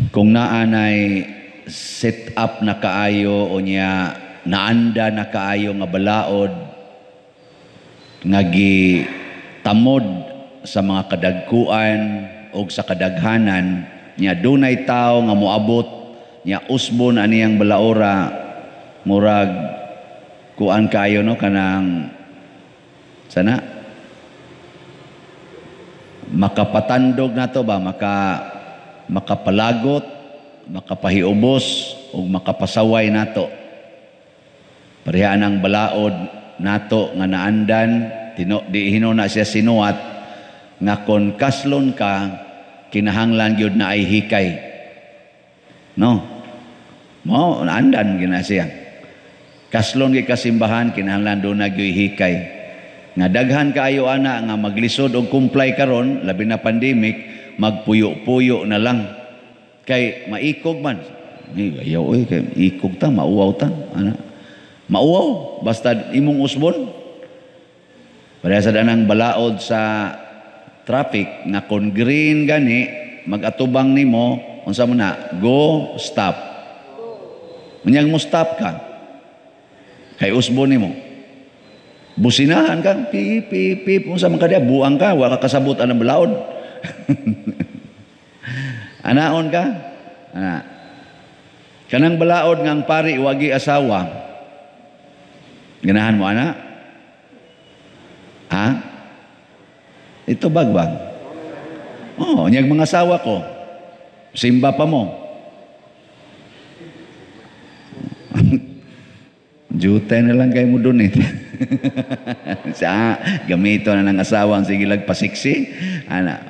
Kung naa nay set up na kaayo o nya naanda na kaayo nga balaod nga gitamod sa mga kadagkuan o sa kadaghanan nya dunay tawo nga moabot nya usbon aniyang balaora, murag kuan kaayo, no, kanang sana makapatandog nato ba, makapalagot, makapahiubos ug makapasaway nato. Pareha ang balaod nato nga naandan tino, di hinuna siya sinuwat nga kon kaslon ka, kinahanglan gyud na ay hikay, no? Mo naandan gina siya, kaslon gyud kasimbahan, kinahanglan do na gyud hikay. Nga daghan kaayo ana nga maglisod og comply karon, labi na pandemic, magpuyo-puyo na lang kay maikog man. Ay, ayaw oy, kay ikog ta, mauwaw ta ana, mauwaw basta imong usbon. Pareha sa danang balaod sa traffic nga kon green gani magatubang nimo, unsa mo na, go, stop. Unyag mo stop ka kay usbon nimo, businahan ka, pi pi pi, unsa man ka diya, buang ka, wa ka kasabot anang balaod. Anaon ka ana kanang balaod nga ang pari wagi asawa, ganahan mo ana? Ha, ito bagbag. Oh, nyag mga asawa ko, simba pa mo. Jute na lang kayo mo dun eh. Sa gamito na ng asawa ang sige lag pasiksi. Ana,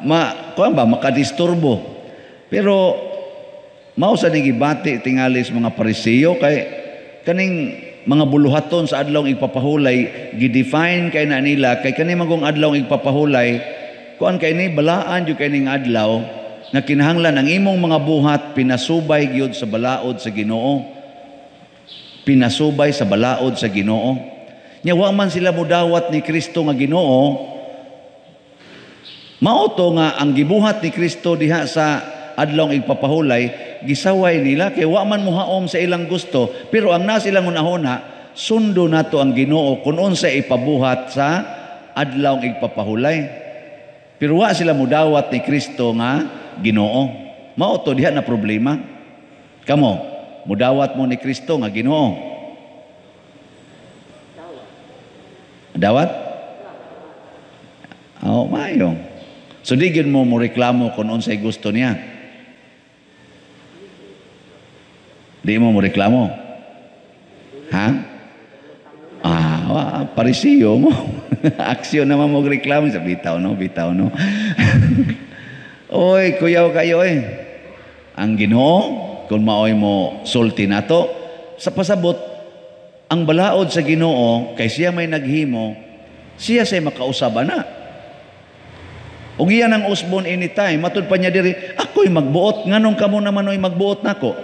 ma, kuan ba makadisturbo. Pero mao sa ning gibati tingali sa mga Pariseo kay kaning mga buluhaton sa adlawng igpapahulay, gi-define kay na nila kay kani magong adlawng igpapahulay, kuan kay ni balaan jud kay ning adlaw nga kinahanglan ang imong mga buhat pinasubay gyud sa balaod sa Ginoo. Pinasubay sa balaod sa Ginoo. Nya wa man sila mudawat ni Kristo nga Ginoo. Mao to nga ang gibuhat ni Kristo diha sa adlawng igpapahulay, gisaway nila kay wa man mohaom sa ilang gusto, pero ang nasilang hunahuna, sundo nato ang Ginoo kun unsa ipabuhat sa adlawng igpapahulay. Pero wa sila mudawat ni Kristo nga Ginoo. Mao to diha na problema. Kamo, mudawat mo ni Kristo nga Ginoo? Dawat? Oh, maayo. So di gyud mo reklamo kung unsay gusto niya. Di mo reklamo. Ha? Ah, Parisiyo mo. Aksyon naman mo reklamo sa bitaw no, bitaw no. Oy, kuyaw kayo eh. Ang Ginoo kung maoy mo sulti nato sa pasabot, ang balaod sa Ginoo kay siya may naghimo, siya say makausab ana. Ug iyan ang usbon anytime, matud pa niya diri, ako'y magbuot, nganong kamo naman oy magbuot nako?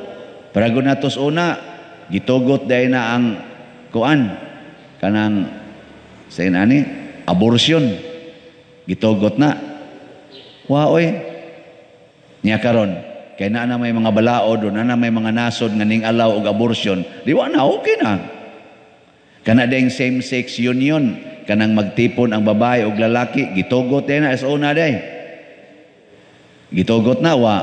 Parago natos una, gitugot dahil na ang kuan kanang sa inani abortion, gitugot na. Wa oy. Nya karon kay naa na may mga balaod o naa na may mga nasod nga ning alaw og abortion, di wa na, okay na. Kana ding same-sex union, kanang magtipon ang babae og lalaki, gitugot na sa una day. Gitugot na, wa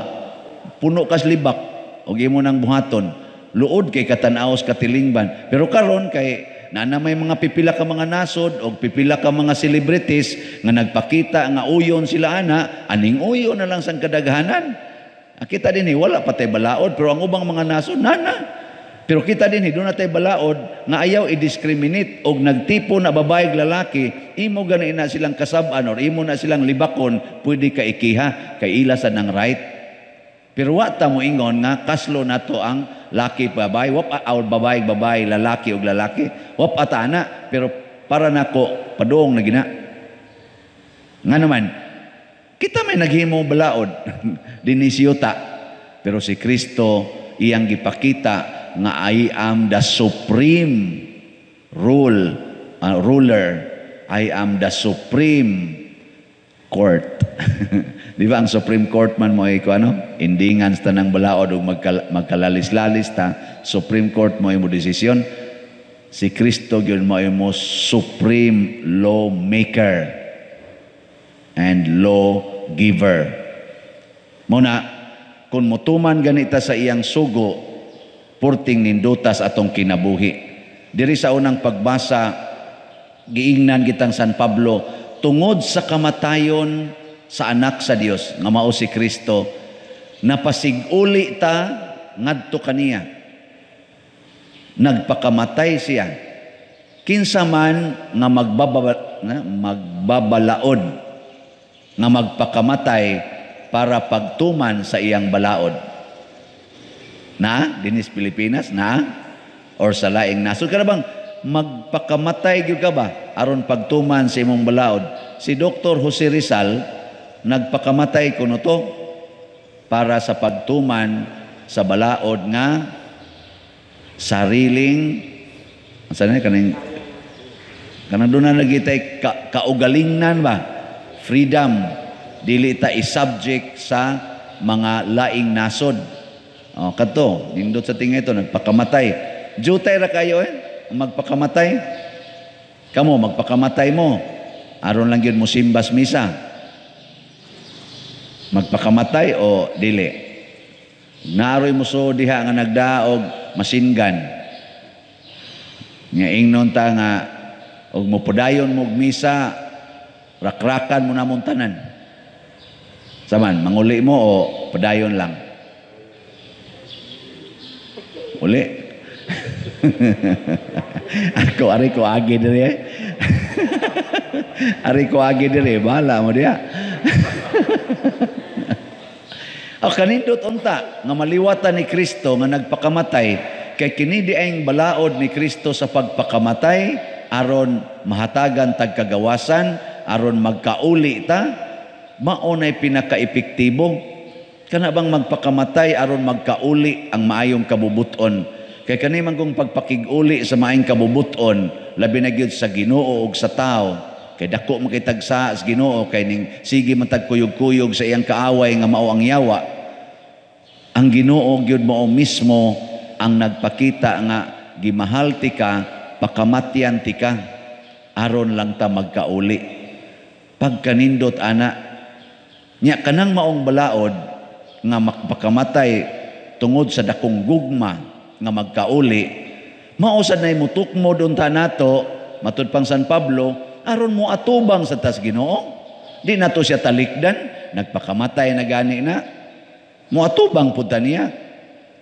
puno kas libak og imo nang buhaton. Luod kay katanaos katilingban. Pero karon kay naa na may mga pipila ka mga nasod og pipila ka mga celebrities nga nagpakita nga uyon sila ana, aning uyon na lang sang kadaghanan. Kita din eh, wala pa tay balaod, pero ang ubang mga nasod nana. Pero kita din, doon na tayo balaod nga ayaw i-discriminate og nagtipo na babae ug lalaki, imo gani na silang kasab-an or imo na silang libakon, pwede ka ikiha kay ila sa nang right. Pero wa ta mo ingon nga kaslo nato ang laki babae, wap aw babae babae, lalaki og lalaki. Wap ata ana, pero para nako padung na gina. Nga naman, kita may naghimo balaod dinhi siyuta, pero si Kristo iyang gipakita nga I am the supreme ruler. I am the supreme court. Di ba ang Supreme Court man mo ko ano? Indingan sa tanang balaod ug magkalalis-lalis ta, Supreme Court mo mo desisyon. Si Kristo gyud mo mo supreme lawmaker and lawgiver. Muna, kung mutuman ganita sa iyang sugo, purting nindutas atong kinabuhi. Diri sa unang pagbasa, giingnan gitang San Pablo, tungod sa kamatayon sa anak sa Dios nga mao si Kristo, napasiguli ta ngadto kaniya. Nagpakamatay siya. Kinsa man nga magbabalaod nga magpakamatay para pagtuman sa iyang balaod. Na dinis Pilipinas na or sa laing nasod kana bang magpakamatay gyud ka ba aron pagtuman sa imong balaod? Si Dr. Jose Rizal nagpakamatay kuno to para sa pagtuman sa balaod nga sariling asa na kaning kanang doon na nagitay kaugalingnan ba, freedom, dili ta i-subject sa mga laing nasod. O kadto nindot sa tingay to nagpakamatay. Jutay ra kayo magpakamatay. Kamo magpakamatay mo aron lang gyud mo simbas misa. Magpakamatay o dili? Naroy mo so diha nga nagdaog machine gun. Nya ingnon ta nga og mopudayon mo og misa, rakrakan mo namong tanan. Saman, manguli mo o padayon lang? Uli. Ako ari ko agi diri. Ari ko agi diri, bahala mo diha. O kanindot unta nga maliwatan ni Kristo nga nagpakamatay, kay kini di ang balaod ni Kristo sa pagpakamatay aron mahatagan tag kagawasan, aron magkauli ta, mao nay pinaka-epektibo. Kana bang magpakamatay aron magkauli ang maayong kabubuton? Kay kani man kung pagpakig-uli sa maayong kabubuton, labi na gyud sa Ginoo ug sa tawo. Kay dako man kay tagsa sa Ginoo, kay ning sige man tagkuyog-kuyog sa iyang kaaway nga mao ang yawa. Ang Ginoo gyud mao mismo ang nagpakita nga gimahal ti ka, pakamatyan ti ka, aron lang ta magkauli. Pagkanindot ana nya kanang maong balaod nga magpakamatay tungod sa dakong gugma nga magkauli, mao sad nay mutukmo unta nato matud pang San Pablo aron mo atubang sa tas Ginoo. Di nato siya talikdan, nagpakamatay na gani na mo atubang pud ta niya.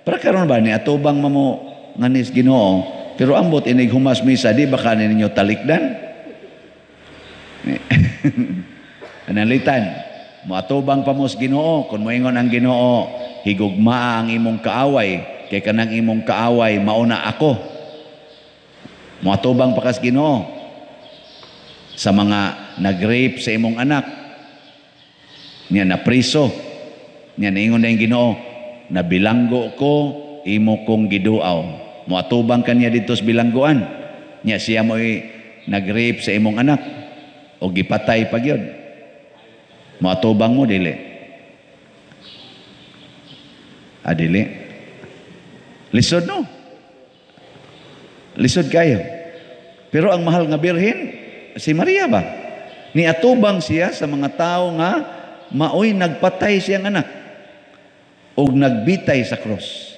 Para karon ba ni atubang mamo nganis Ginoo, pero ambot inig humas misa, di ba kanin ninyo talikdan? Analitan, moatubang pa mo sa Ginoo kung moingon ang Ginoo, higugmaa ang imong kaaway, kay kanang imong kaaway mauna ako. Moatubang pa kas Ginoo sa mga nag-rape sa imong anak, niya napriso, niya naingon na yung Ginoo, nabilanggo ko, imo kong giduaw. Moatubang kaniya dito sa bilanggoan. Niya siya mo'y nag-rape sa imong anak o gipatay pa gyud. Moatubang mo dili? Ah, dili. Lisod no? Lisod kayo. Pero ang mahal nga birhen, si Maria ba? Niatubang siya sa mga tao nga maoy nagpatay siyang anak og nagbitay sa cross.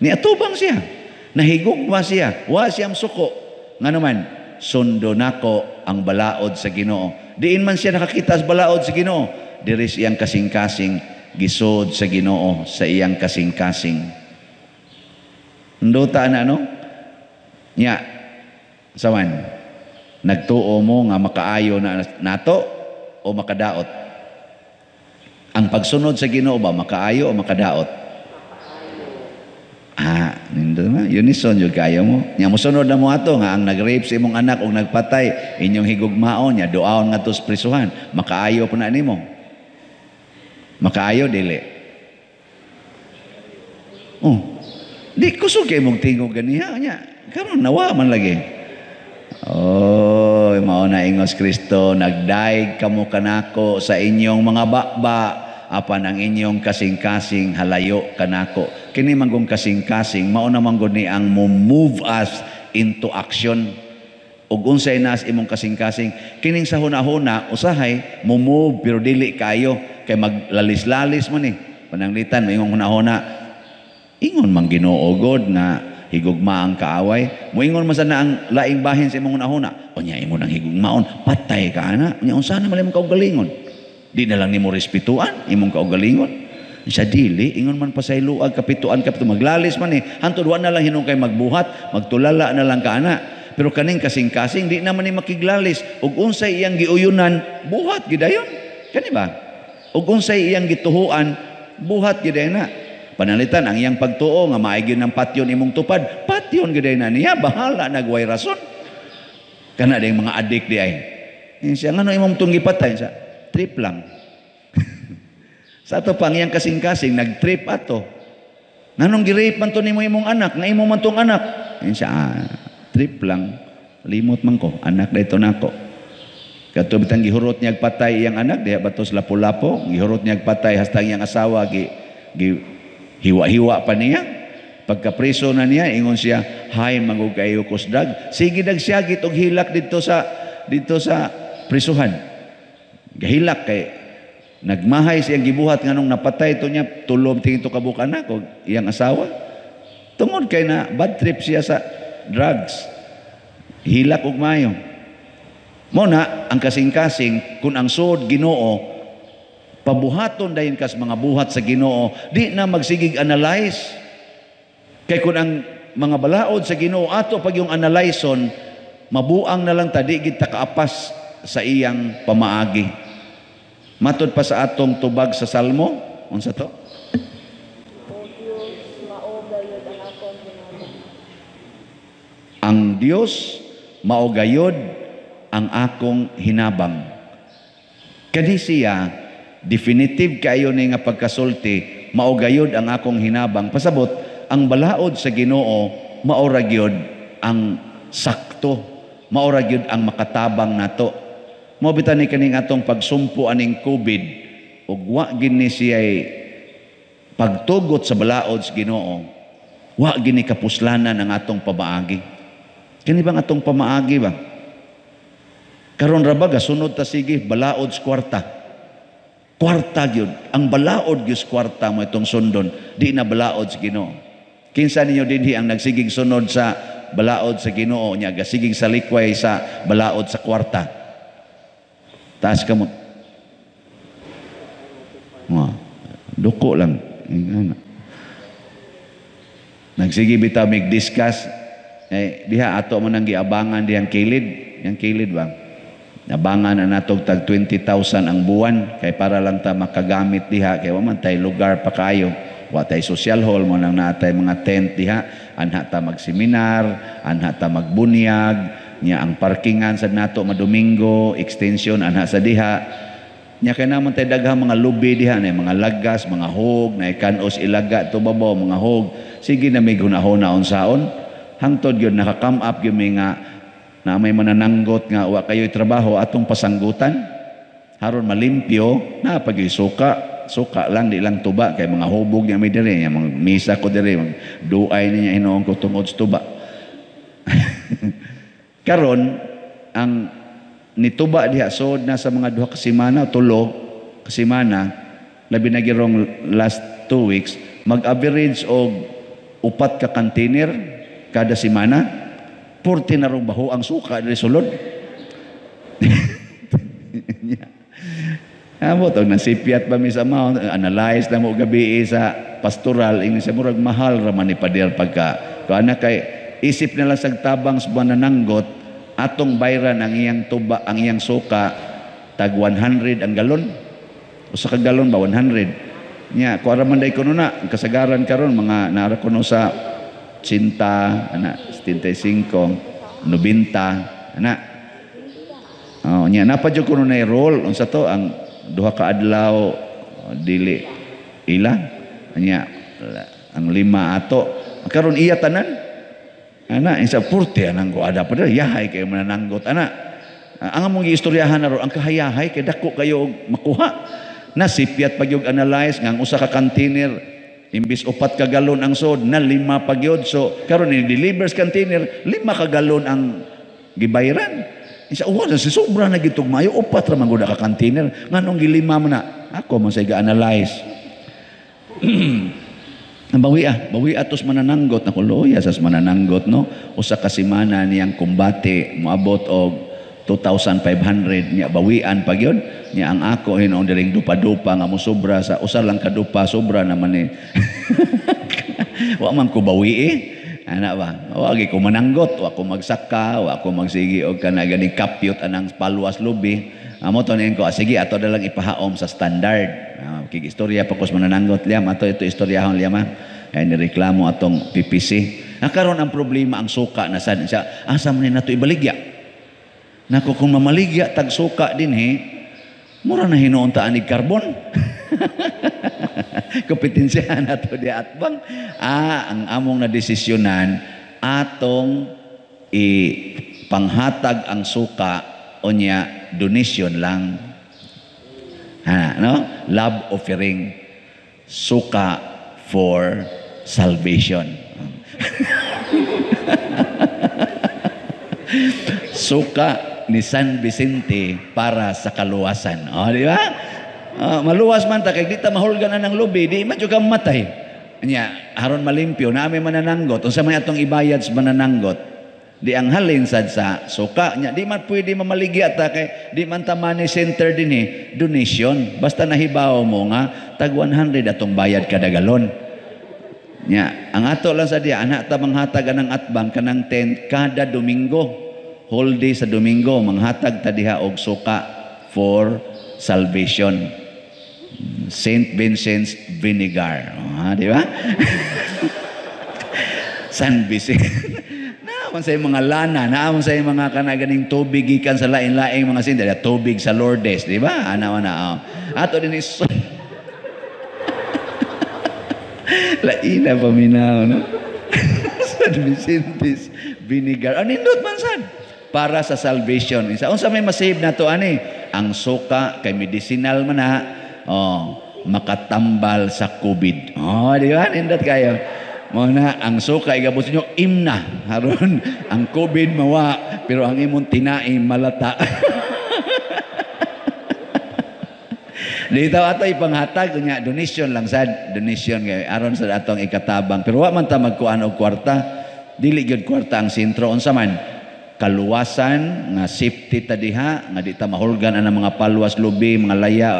Niatubang siya. Nahigugma siya. Wa siyang suko. Nga naman, sundo nako ang balaod sa Ginoo. Diin man siya nakakita sa balaod sa Ginoo, diri sa iyang kasing-kasing, gisod sa Ginoo sa iyang kasing-kasing. Nduta na no? Nya, sawan, nagtuo mo nga makaayo na nato o makadaot? Ang pagsunod sa Ginoo ba makaayo o makadaot? Ah, nindo na, unison jud kayo mo. Nya mosunod na mo ato nga ang nag-rape sa imong anak og nagpatay, inyong higugmaon nya duaon ngadto sa prisuhan, makaayo pa na nimo. Makaayo dili? Oh. Di kusog kay mong tingog ganiha nya. Karon nawa man lagi. Oh, Mao na ingos Kristo, "Nagdaig kamo kanako sa inyong mga baba, apan ang inyong kasing-kasing halayo kanako." Kini manggong kasing-kasing, mao na manggod ni ang mo move us into action. Ug unsay nas imong kasing-kasing? Kining sa huna-huna usahay mo move pero dili kayo kay maglalis-lalis mo ni. Pananglitan may imong huna-huna, ingon man Ginoo god nga higugma ang kaaway. Moingon man sana ang laing bahin sa imong huna-huna, unya imo nang higugmaon, patay ka ana. Unya unsa na man imong kaugalingon? Di na lang nimo respetuan imong kaugalingon? Sa dili, ingon man pa sa iluag kapituan kapito, maglalis man eh. Hantod wa na lang hinungkay magbuhat, magtulala na lang ka ana. Pero kaning kasing-kasing, di naman ni makiglalis. Ug unsay iyang giuyunan, buhat gidayon. Kani ba? Ug unsay iyang gituhuan, buhat gidayon na. Panalitan, ang iyang pagtuo nga maaygyod ng patyon imong tupad, patyon gidayon na niya, bahala nagway rason. Kana ding mga adik di ay. Siya, ngano imong tong gipatay? Siya, trip lang. Sa ato pang iyang kasing-kasing, nag-trip ato. Nganong gi-rape man to nimo imong anak, nga imo man tong anak? Yan siya, ah, trip lang. Limot man ko, anak na ito nako. Kato bitang gihurot niya patay iyang anak, diha batos Lapu-Lapu, gihurot niya patay hasta iyang asawa gi hiwa-hiwa pa niya. Pagkapreso na niya, ingon siya, "Hay, mangug kayo kos drug." Sige dag siya og hilak dito sa prisuhan. Gahilak kay nagmahay siyang gibuhat nganong napatay to niya tulom tingin to kabuk anak og iyang asawa. Tungod kay na bad trip siya sa drugs. Hilak og mayo. Mo na ang kasing-kasing, kung ang suod Ginoo, pabuhaton dayon kas mga buhat sa Ginoo, di na magsigig analyze. Kay kung ang mga balaod sa Ginoo ato pag yung analyson, mabuang na lang ta, di gid ta kaapas sa iyang pamaagi. Matod pa sa atong tubag sa Salmo, unsa to? O Dios, mao gayud ang akong hinabang. Ang Dios mao gayod ang akong hinabang. Kani siya definitive kayo ni nga pagkasulti, mao gayod ang akong hinabang. Pasabot, ang balaod sa Ginoo mao ra gyud ang sakto, mao ra gyud ang makatabang nato. Mao bitan ni kaning atong pagsumpo aning COVID ug wa gini siya pagtugot sa balaod sa Ginoo, wa gini kapuslanan ang atong pamaagi. Kini bang atong pamaagi ba? Karon ra ba gasunod ta sige balaod sa kwarta? Kwarta gyud. Ang balaod gyud sa kwarta mo itong sundon, di na balaod sa Ginoo. Kinsa ninyo dinhi ang nagsigig sunod sa balaod sa Ginoo nya gasigig sa likway sa balaod sa kwarta? Taas kamot. Nga, duko lang. Ingana. Nagsige bitaw mig discuss eh, diha ato man ang giabangan dihang kilid, yang kilid ba? Abangan na natog tag 20,000 ang buwan kay para lang ta makagamit diha kay wa man tay lugar pa kayo. Wa tay social hall mo nang naatay mga tent diha, anha ta magseminar, anha ta magbunyag, nya ang parkingan sa nato madomingo, extension anha sa diha. Nya kay naman tay daghang mga lubi diha na mga lagas, mga hog, na kanos ilaga to babaw mga hog. Sige na may hunahuna unsaon. Hangtod gyud naka-come up gyud mi nga na may manananggot nga wa kayo'y trabaho atong pasanggutan. Haron malimpyo na pag suka, suka lang, di lang tuba kay mga hubog niya may diri, mga misa ko diri, duay niya hinuon ko tungod sa tuba. Karon ang nituba diha sod na sa mga 2 ka semana, tulo ka semana, labi na girong last 2 weeks, mag-average og 4 ka container kada semana. 40 na rong baho ang suka diri sulod. Amo tog nasipyat ba mi sa mao, analyze na mo gabi sa pastoral, ingon siya murag mahal ra man ni pader pagka kuan kay isip na lang sa tabang sa manananggot atong bayran ang iyang tuba, ang iyang suka tag 100 ang galon. Usa ka galon ba 100. Nya kuara man day kuno na kasagaran karon mga naara kuno sa 80 ana, 75, 90 ana. Oh, nya napa jud kuno na roll unsa to ang 2 ka adlaw dili ila nya ang 5 ato karon iya tanan ana isa purte anang ko ada pa yahay kay manananggot ana. Ang among giistoryahan na ro, ang kahayahay kay dako kayo og makuha. Nasipyat pag yung analyze nga ang usa ka container imbis 4 ka galon ang sod na 5 pa gyud. So karon ni delivers container 5 ka galon ang gibayran. Isa uwa si sobra na gitug mayo 4 ra man gud ka container, nganong gilima man na? Ako man say ga-analyze. Ang bawi atos manananggot na kuloya sas manananggot, no. Usa ka semana niyang kumbate moabot og 2,500 niya bawian pag yun. Niya ang ako hinuon diring dupa-dupa nga mosobra sa usa lang ka dupa sobra naman ni. Wa man ko bawi eh. Ana ba? Wa gi ko mananggot, wa ko magsaka, wa ko magsigi og kana ganing kapyot anang palwas lubi. Amo to niin ko, sige ato na lang ipahaom sa standard. Kig istorya pa kos manananggot liam ato ito istoryahon liam ha. Ay nireklamo atong PPC. Nakaron ang problema ang suka na sad siya. Asa man ni nato ibaligya? Nako kung mamaligya tag suka dinhi, mura na hinuon ta anig karbon. Kompetensya na to di atbang. Ang among nadesisyonan atong ipanghatag ang suka unya donation lang. Ha, no? Love offering, suka for salvation. Suka ni San Vicente para sa kaluwasan. O, di ba? Maluwas man ta kay di ta mahulgan na ng lubi, di man jud ka matay. Nya, aron malimpyo na may manananggot. Unsa may atong ibayad sa manananggot? Di ang halin sad sa suka. Nya, di man pwede mamaligya ta kay di man ta money center dinhi, donation. Basta nahibaw mo nga tag 100 atong bayad kada galon. Nya, ang ato lang sa diya, anak ta manghatag anang atbang kanang 10 kada Domingo. Whole day sa Domingo manghatag ta diha og suka for salvation. Saint Vincent's vinegar. Oh, di ba? San Vicente. Naaman sa mga lana, naaman sa mga kanaganing tubig gikan sa lain-laing mga sinda, tubig sa Lourdes, di ba? Ana ana. Oh. Ato din is laina paminaw, no? San Vicente's vinegar. Anindot man sad para sa salvation. Isa unsa may masave nato ani? Ang suka kay medicinal man ha. Oh, makatambal sa COVID. Oh, di ba? Nindot kayo. Mo na ang suka igabot ninyo imna. Haron ang COVID mawa pero ang imong tinai malata. Dito ato ipanghatag unya donation lang sad, donation kay aron sa atong ikatabang. Pero wa man ta magkuan og kwarta. Dili gyud kwarta ang sentro unsa man? Kaluwasan nga safety ta diha nga di ta mahulgan ang mga palwas lubi, mga laya.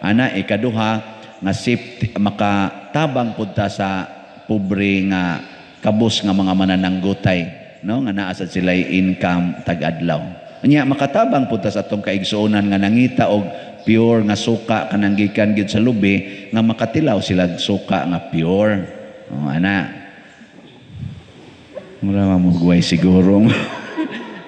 Ana ikaduha nga safety makatabang pud ta sa pobre nga kabus nga mga manananggutay, no, nga naa sad sila income tag-adlaw. Nya makatabang pud ta sa atong kaigsuonan nga nangita og pure nga suka kanang gikan gyud sa lubi nga makatilaw sila suka nga pure. Oh, ana. Mura mamugway siguro.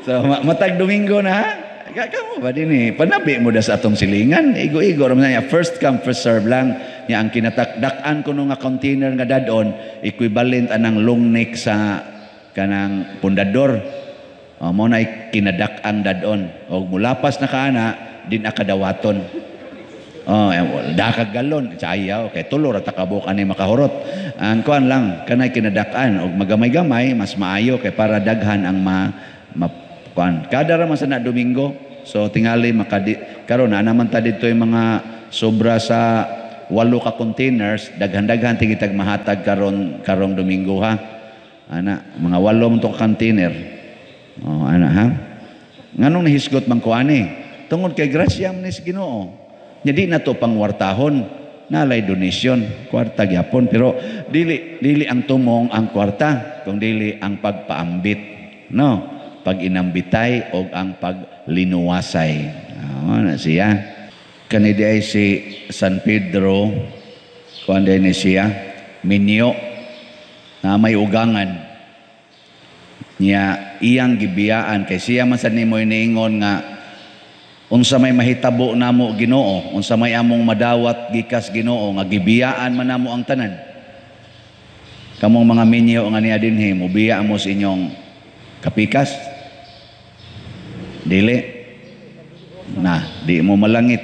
So matag Domingo na ha? Kamo ba din eh? Panabi mo da sa atong silingan. Igo-igo. First come, first serve lang. Nya ang kinatakdakan ko nga container nga dadon, equivalent anang long neck sa kanang pundador. O, mo na kinadak-ang dadon. O mulapas na kaana, din akadawaton. Oh, dakag galon. Sayaw, kay tulo ra takabok ani makahurot. Ang kuan lang, kanay kinadak-an. Og magamay-gamay, mas maayo kay para daghan ang kuan. Kada ra man sa na Domingo. So tingali makadi karon na naman ta didto yung mga sobra sa 8 ka containers, daghan-daghan tigitag mahatag karon karong Domingo ha. Ana, mga 8 man to ka container. Oh, ana ha. Nganong nahisgot man ko ani? Tungod kay grasya man ni sa Ginoo. Nya di na to pangwartahon, nalay donation, kwarta gyapon, pero dili dili ang tumong ang kwarta, kung dili ang pagpaambit, no? Pag-inambitay o ang paglinuwasay. Oh, na siya. Kani di ay si San Pedro, kuan ni siya, minyo, na may ugangan. Niya iyang gibiyaan kay siya man sad nimo iniingon nga unsa may mahitabo namo Ginoo, unsa may among madawat gikas Ginoo nga gibiyaan man namo ang tanan. Kamong mga minyo nga niya dinhi, mobiya mo sa inyong kapikas. Dili. Na, di mo malangit.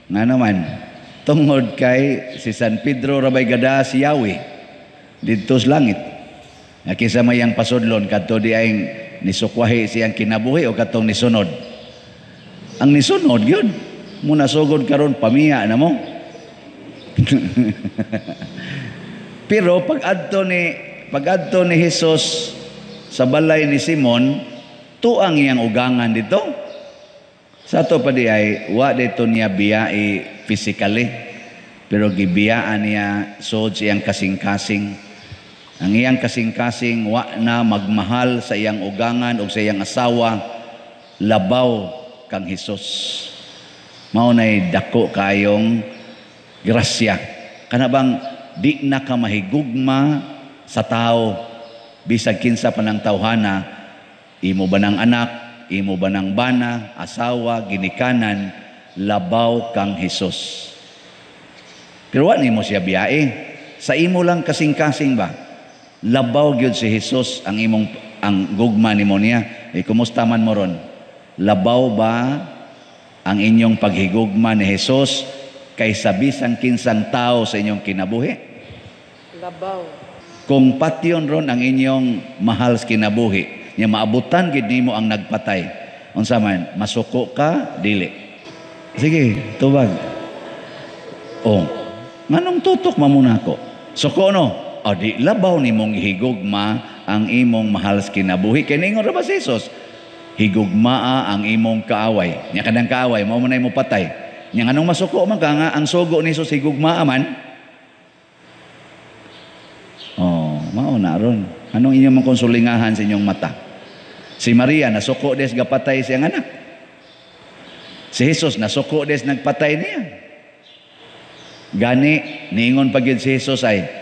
Nga naman, tungod kay si San Pedro rabay gada si Yahweh didto sa langit. Nga kinsa may ang pasudlon, kadto di ay nisukwahi siyang kinabuhi o katong nisunod? Ang nisunod yun. Muna sugod karon pamiya na mo. Pero pag adto ni Jesus sa balay ni Simon, tuang iyang ugangan dito. Sa ato pa di ay wa dito niya biyai physically, pero gibiyaan niya sod sa iyang kasing-kasing. Ang iyang kasing-kasing wa na magmahal sa iyang ugangan o sa iyang asawa labaw kang Hesus. Mao nay dako kayong grasya. Kana bang di na ka mahigugma sa tao bisag kinsa pa ng tawhana, imo ba ng anak, imo ba ng bana, asawa, ginikanan, labaw kang Hesus. Pero wa nimo siya biyae. Sa imo lang kasing-kasing ba? Labaw gyud si Hesus ang imong ang gugma nimo niya. Eh, kumusta man mo ron? Labaw ba ang inyong paghigugma ni Hesus kaysa bisan kinsang tao sa inyong kinabuhi? Labaw. Kung patyon ron ang inyong mahal sa kinabuhi, nya maabutan gid nimo ang nagpatay. Unsa man, masuko ka, dili? Sige, tubag. Oh, nganong tutok man ako? Suko no? O di labaw nimong higugma ang imong mahal sa kinabuhi. Kay ningon ra ba si Jesus? Higugmaa ang imong kaaway. Nya kanang kaaway, mao man mo patay. Nya nganong masuko man ka nga ang sugo ni Jesus higugmaa man? Oh, mao na ron. Anong inyong mang konsulingahan sa inyong mata? Si Maria nasuko des gapatay siyang anak. Si Jesus nasuko des nagpatay niya. Gani niingon pa gyud si Jesus ay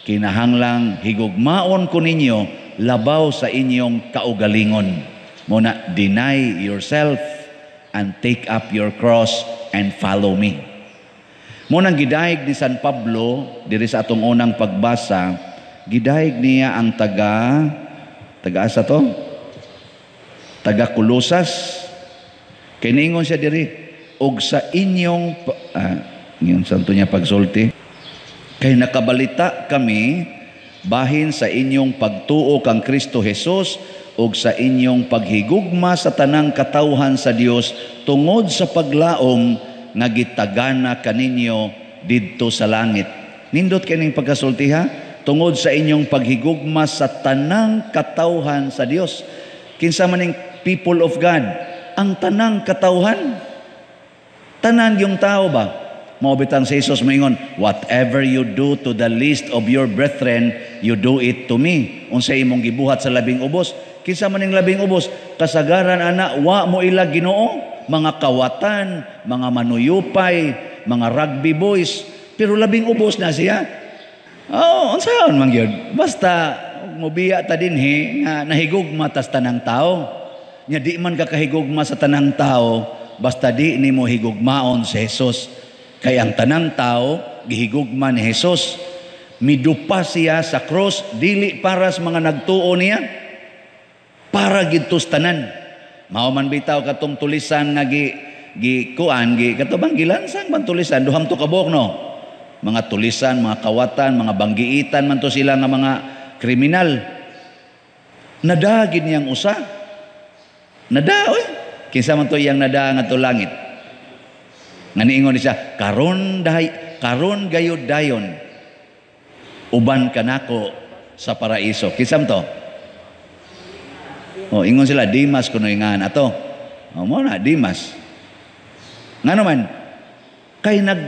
kinahanglang higugmaon ko ninyo labaw sa inyong kaugalingon. Muna, deny yourself and take up your cross and follow me. Munang gidayeg ni San Pablo diri sa atong unang pagbasa, gidayeg niya ang taga taga asa to? Taga Kolosas. Kay niingon siya diri og sa inyong ingon santo niya pagsulti, kay nakabalita kami bahin sa inyong pagtuo kang Kristo Jesus ug sa inyong paghigugma sa tanang katawhan sa Dios tungod sa paglaom nga gitagana kaninyo didto sa langit. Nindot kining pagkasulti ha, tungod sa inyong paghigugma sa tanang katawhan sa Dios. Kinsa man ning people of God? Ang tanang katawhan. Tanan yung tao ba? Mao bitang si Jesus moingon, "Whatever you do to the least of your brethren, you do it to me." Unsa imong gibuhat sa labing ubos? Kinsa man ning labing ubos? Kasagaran ana wa mo ila Ginoo, mga kawatan, mga manuyupay, mga rugby boys, pero labing ubos na siya. Oh, unsaon man gyud? Basta mobiya ta dinhi nga nahigugma tas tanang tao. Nya di man ka kahigugma sa tanang tao, basta di nimo higugmaon si Jesus. Kay ang tanang tao gihigugma ni Jesus. Midupa siya sa cross dili para sa mga nagtuo niya, para gidto sa tanan. Mao man bitaw katong tulisan nga gi gi kuan gi kato bang gilansang man tulisan duham to kabok no. Mga tulisan, mga kawatan, mga banggiitan man to sila nga mga kriminal. Nada gid niyang usa. Nada oy. Kinsa man to iyang nada nga to langit? Nga niingon ni siya, karon dahay, karon gayud dayon uban kanako sa paraiso. Kinsa man to? Oh, ingon sila Dimas kuno ingan ato. Oh, mo na Dimas. Ngano man kay nag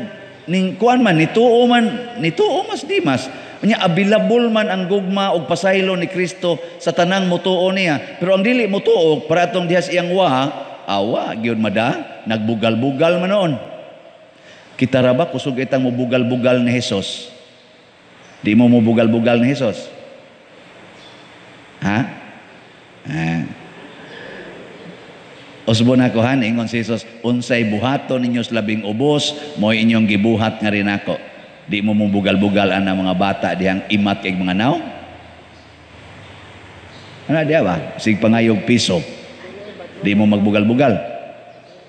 ning kuan man nituo man nituo mas Dimas. Nya available man ang gugma og pasaylo ni Kristo sa tanang mutuo niya. Pero ang dili mutuo para atong diha sa iyang wa, awa gyud mada, nagbugal-bugal man noon. Kita ra ba kusog itang mobugal-bugal ni Jesus? Di mo mobugal-bugal ni Jesus? Ha? Ha. Usbon ako han, ingon si Jesus, unsay buhaton ninyo sa labing ubos, mo'y inyong gibuhat nga rin ako. Di mo mobugal-bugal ang mga bata dihang imat kay mga naw? Ano diya ba? Sig pangayog piso. Di mo magbugal-bugal.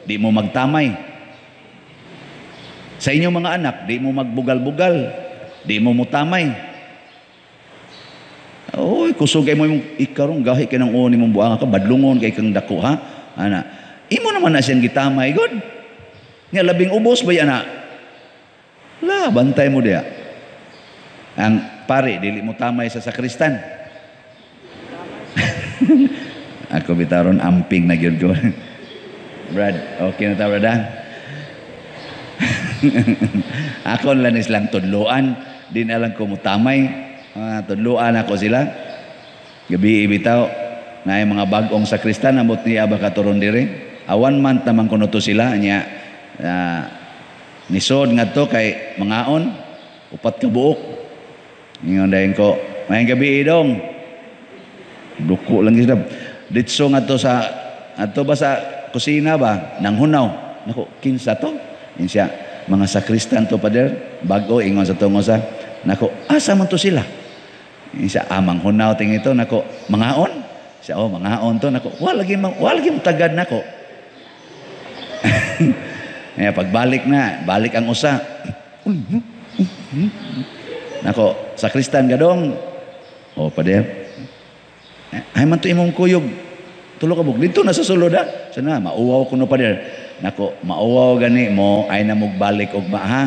Di mo magtamay. Sa inyong mga anak, di mo magbugal-bugal, di mo mutamay. Oy, kusog kay mo imong ikarong gahi kay nang uon imong buanga ka, badlungon kay kang dako ha. Ana, imo naman na siyang gitamay god. Nya labing ubos ba ana? La, bantay mo diya. Ang pare, dili mo tamay sa sakristan. Ako bitaron amping na gyud ko. Brad, okay na ta, brad ha? Ako lang silang tudloan, di na lang ko mutamay. Tudloan ako sila. Gabi ibitaw na ay mga bag-ong sakristan amot niya ba katuron diri. 1 month naman kuno to sila nya nisod ngadto kay mangaon 4 ka buok. Ingon dayon ko, "Mayang gabi idong." Duko lang sila. Ditso ngadto sa adto ba sa kusina ba nanghunaw. Nako, kinsa to? Insiya, mga sakristan to, pader, bag-o ingon sa tungo sa. Nako, asa man to sila? Insiya, amang hunaw ting ito, nako, mangaon. Siya, oh, mangaon to, nako, wala lagi tagad nako. Kaya pagbalik na, balik ang usa. Nako, sakristan gadong. Oh, pader. Ay man to imong kuyog. Tulo ka buk dito na sa sulod ha. Sana mauwaw kuno pader. Nako, mauwaw gani mo ay namugbalik og ma ha.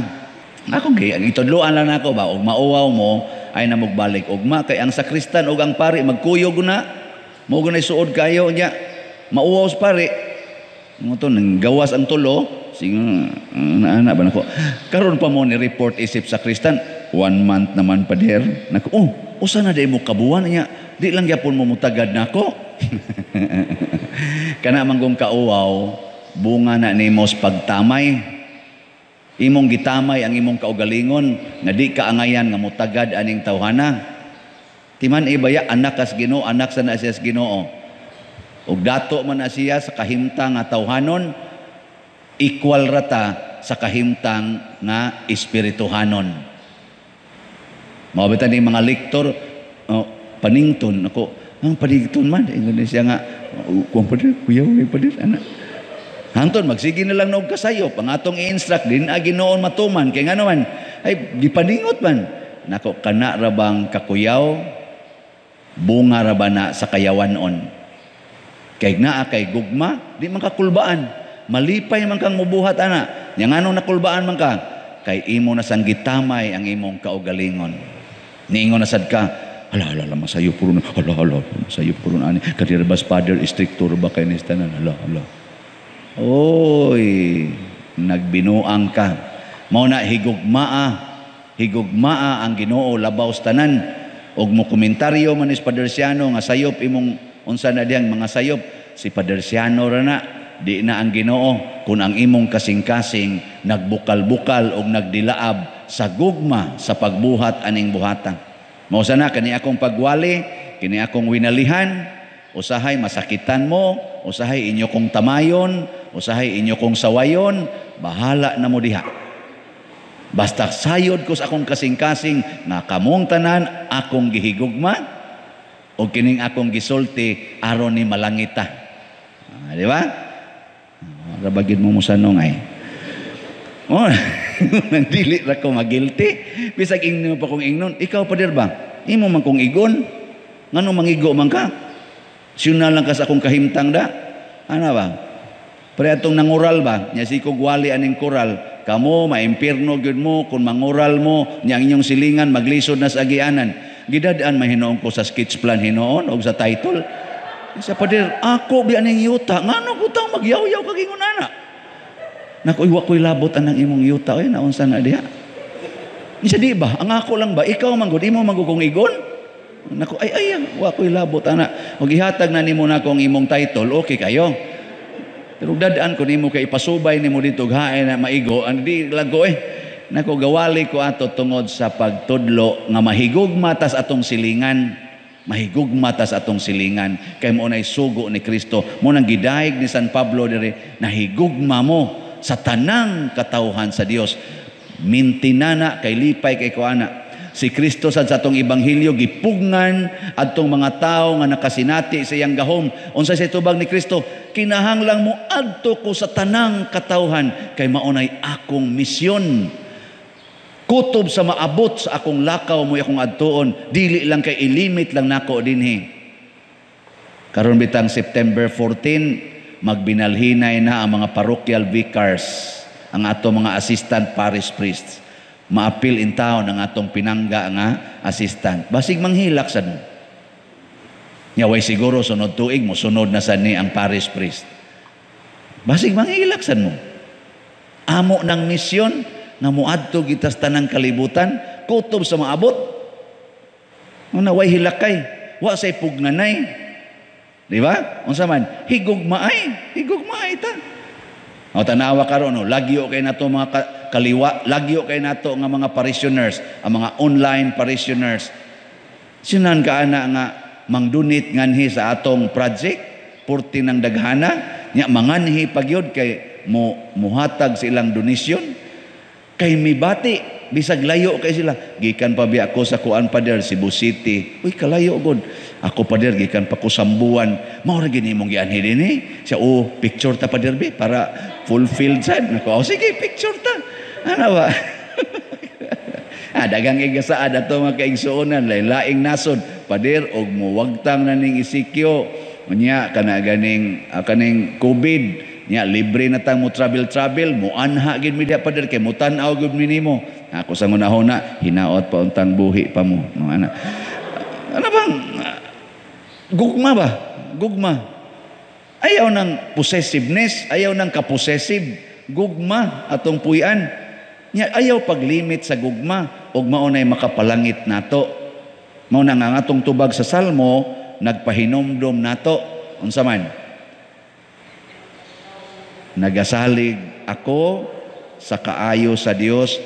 Ako gitudloan lang nako ba og mauwaw mo ay namugbalik ugma kay ang sakristan ug ang pari magkuyog na. Mao gunay suod kayo nya. Mauwaw sa pari. Mo to nang gawas ang tulo, sige na ba nako. Karon pa mo ni report isip sakristan, 1 month naman pader. Nako, oh, usa na day mo kabuan nya. Di lang gyapon mo mutagad nako. Kana manggong kauwaw, bunga na nimo sa pagtamay. Imong gitamay ang imong kaugalingon nga di ka angayan nga mutagad aning tawhana. Timan ibaya anak kas Ginoo, anak sa na siya sa Ginoo. Ug dato man na siya sa kahimtang nga tawhanon, equal rata sa kahimtang nga espirituhanon. Mao bitan ni mga lektor, oh, panington ako, ang panington man ingon siya nga kuang pader, kuyaw ni pader ana. Hangton magsige na lang og kasayop ang atong i-instruct din agi noon matuman kay ngano man ay gipaningot man nako kana ra bang kakuyaw bunga ra ba na sa kayawanon kay naa kay gugma di man ka kulbaan malipay man kang mubuhat ana nya ngano nakulbaan man ka kay imo na sang gitamay ang imong kaugalingon niingon na sad ka hala hala hala masayo puro na hala hala masayo puro na ani kadir bas father stricto ba kay ni tanan hala hala. Oy, nagbinuang ka. Mao na higugmaa, higugmaa ang Ginoo labaw sa tanan. Og mo komentaryo man is Pader Siano nga sayop imong unsa na diyang mga sayop, si Pader Siano ra na, di na ang Ginoo kun ang imong kasing-kasing nagbukal-bukal og nagdilaab sa gugma sa pagbuhat aning buhatan. Mao sana kani akong pagwali, kini akong winalihan, usahay masakitan mo, usahay inyo kong tamayon, usahay inyo kong sawayon, bahala na mo diha. Basta sayod ko sa akong kasing-kasing nga kamong tanan akong gihigugma o kining akong gisulti aron ni malangita. Di ba? Rabagin mo musanong ay. Oh, nang dili ra ko magilty. Bisag ingnon pa kong ingnon, ikaw pa dir ba? Imo man kong igon. Ngano mangigo man ka? Siyuna lang ka sa akong kahimtang da. Ano ba? Pre atong nangural ba? Nya si kog wali aning kural. Kamo, maimpirno gyud mo, kung mangural mo, nya ang inyong silingan, maglisod na sa agianan. Gidadaan mahinoon ko sa sketch plan hinoon o sa title. Sa pader, ako bi aning yuta. Ngano ko taong magyaw-yaw kag ingon ana? Naku, iwa ko'y labot anang imong yuta. Oy, naunsa na diha? Isa di ba? Ang ako lang ba? Ikaw man gud, imo man gud kong igon? Naku, ay ay, wa ko'y labot ana. Og ihatag na nimo na akong imong title, okay kayo. Pero dadaan ko nimo kay ipasubay nimo dito hae na maigo, ang di lang ko eh. Naku, gawali ko ato tungod sa pagtudlo nga mahigugma tas atong silingan. Mahigugma tas atong silingan kay mo nay sugo ni Kristo. Mo nang gidayeg ni San Pablo diri, nahigugma mo sa tanang katawhan sa Dios. Mintinana kay lipay kay kuana. Si Kristo sad sa atong ebanghelyo gipugngan adtong mga tawo nga nakasinati sa iyang gahom. Unsa sa tubag ni Kristo? Kinahanglang mo adto ko sa tanang katawhan kay mao nay akong misyon. Kutob sa maabot sa akong lakaw mo akong adtuon, dili lang kay ilimit lang nako dinhi. Karon bitang September 14, magbinalhinay na ang mga parochial vicars, ang ato mga assistant parish priests. Maapil in town ang atong pinangga nga assistant. Basig manghilak sad mo. Nya way siguro sunod tuig mo sunod na sad ni ang parish priest. Basig manghilak sad mo. Amo ng misyon nga moadto kita sa tanang kalibutan, kutob sa maabot. Una way hilakay, wa say pugnanay. Di ba? Unsa man? Higugmaay, higugmaay ta. O tanawa karon no, lagyo kay nato mga kaliwa, lagyo kay nato nga mga parishioners, ang mga online parishioners. Sinan ka ana nga mangdunit nganhi sa atong project, purti ng daghana, nya manganhi pagyud kay mo muhatag sa ilang donasyon. Kay mibati, bisag layo kay sila. Gikan pa biya ako sa kuan, pader, Cebu City. Uy, kalayo god. Ako, pader, gikan pa ko Sambuan. Mao ra gini imong gianhi dinhi. Siya, oh, picture ta, pader, be, para fulfilled sad. Nako, oh, sige, picture ta. Ano ba? Dagang igasaad ato mga kaigsuonan, laing nasod, pader, og muwagtang na ning ECQ. Unya kana ganing kaning COVID nya libre na tang mo travel travel, mo anha gid mi diha, pader, kay mo tan-aw gud mi nimo. Ako sa ngunahuna, hinaot pa untang buhi pa mo no, ana. Ano bang gugma ba? Gugma. Ayaw ng possessiveness, ayaw ng kapossessive. Gugma atong puy-an. Nya ayaw paglimit sa gugma ug mao nay makapalangit nato. Mao na nga ang atong tubag sa Salmo nagpahinomdom nato. Unsa man? Nagasalig ako sa kaayo sa Dios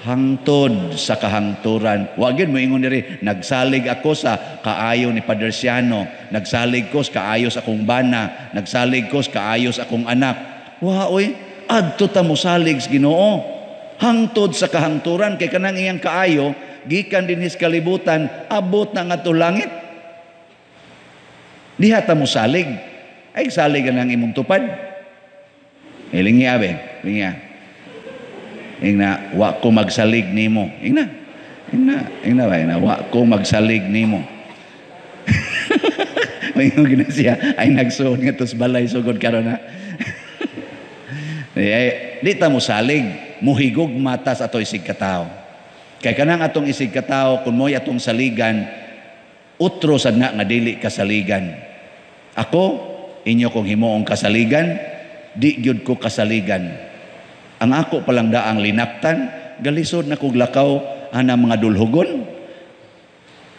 hangtod sa kahangturan. Wa gyud mo ingon diri, nagsalig ako sa kaayo ni Padre Siano, nagsalig ko sa kaayo sa akong bana, nagsalig ko sa kaayo sa akong anak. Wa oy, adto ta mosalig sa Ginoo hangtod sa kahangturan kay kanang iyang kaayo gikan dinhi sa kalibutan abot na ngadto langit. Diha ta mosalig. Ay salig ka ng imong tupad. Ilingi abe, lingi. Ingna, wa ko magsalig nimo. Ingna. Ingna, ingna ba, ingna, wa ko magsalig nimo. Maingon gina siya, ay nagsuod nga tos balay sugod karon na. Eh, di ta mo salig, muhigog mata sa ato isig katawo. Kay kanang atong isig katawo, kung mo'y atong saligan, utro sad na nga dili kasaligan. Ako, inyo kong himuong kasaligan, di gyud ko kasaligan. Ang ako palang daang linaktan, galisod na kog lakaw ana mga dulhugon.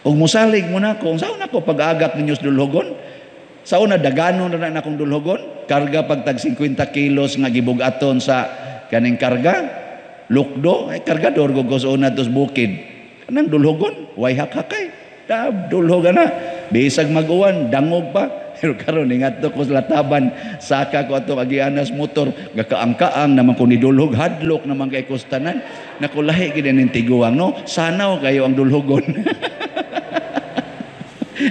Ug musalig mo na ko, unsaon ako pag-agak ninyo sa dulhugon? Sa una daganon na na akong dulhugon, karga pag tag 50 kilos nga gibug-aton sa kaning karga, lukdo, ay kargador ko sa una tos bukid. Kanang dulhugon, way hakhakay. Tab dulhugan na. Bisag mag-uwan, dangog pa. Pero karon ingat ko sa lataban, saka ko atong agianas motor, gakaang-kaang naman ko ni dulhog, hadlok naman kay kustanan. Nakulahi gid ning tiguang no, sanaw kayo ang dulhugon.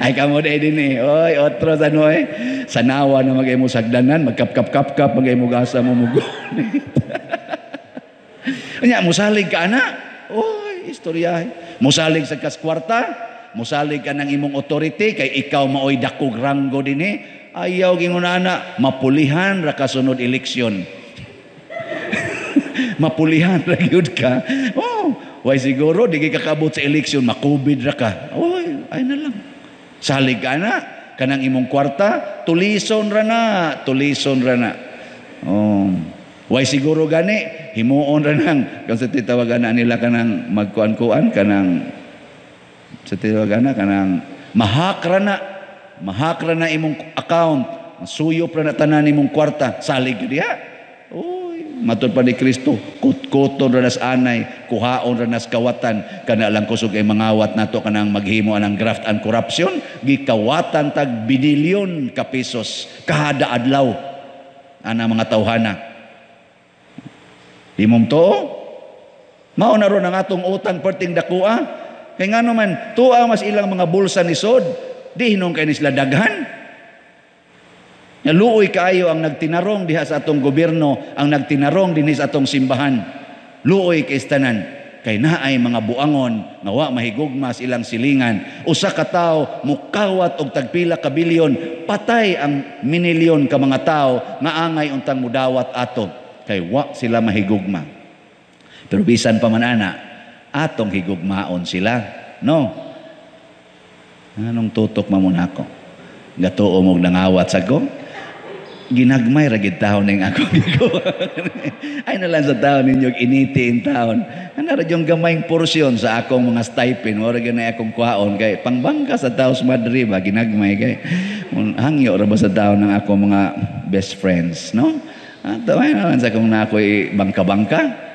Ay kamo day din eh. Oy, otro sa no eh. Sanawa na magay mo sagdanan, magkap-kap-kap-kap, magay mo gasa mo mugunit. Nya musalig ka ana. Oy, istorya. Musalig sa kas kwarta, musalig ka ng imong authority kay ikaw maoy dakog ranggo dinhi. Ayaw gingon ana, mapulihan ra ka sunod eleksyon. Mapulihan ra gyud ka. Oh, way siguro di kay kakabot sa eleksyon, makubid ra ka. Oy, ay na lang. Salig ka na, kanang imong kwarta, tulison ra na, tulison ra na. Oh. Way siguro gani, himuon ra nang, kung sa titawagan na nila kanang magkuan-kuan, kanang, sa titawagan na, kanang mahak ra na, mahak ra na imong account, masuyop ra na tanan imong kwarta, salig ka diha. Uy, matud pa ni Kristo, kutkuton ra nas anay, kuhaon ra nas kawatan, kana lang kusog ay mangawat nato kanang maghimo anang graft and corruption, gikawatan tag binilyon ka pesos kada adlaw ana mga tawhana. Di mong to? Mao na ron ang atong utang perting dakua. Kay ngano man tuwa mas ilang mga bulsa ni sod, di hinon kay ni sila daghan. Nga luoy kaayo ang nagtinarong diha sa atong gobyerno, ang nagtinarong dinhi sa atong simbahan. Luoy kay tanan kay naay mga buangon nga wa mahigugma sa ilang silingan. Usa ka tawo mukawat og tagpila ka bilyon, patay ang minilyon ka mga tawo nga angay untang mudawat ato kay wa sila mahigugma. Pero bisan pa man ana, atong higugmaon sila, no? Anong tutok man mo nako? Gatuo mog nangawat sa ko? Ginagmay ra gid taon ning ako gikuha. Ay na lang sa taon ninyo initi in taon. Ana ra yung gamayng porsyon sa akong mga stipend, mao ra gyud akong kuhaon kay pangbangka sa tao sa Madrid ba, ginagmay kay hangyo ra ba sa taon ng akong mga best friends, no? Ato ay na lang sa akong na ako'y bangka-bangka.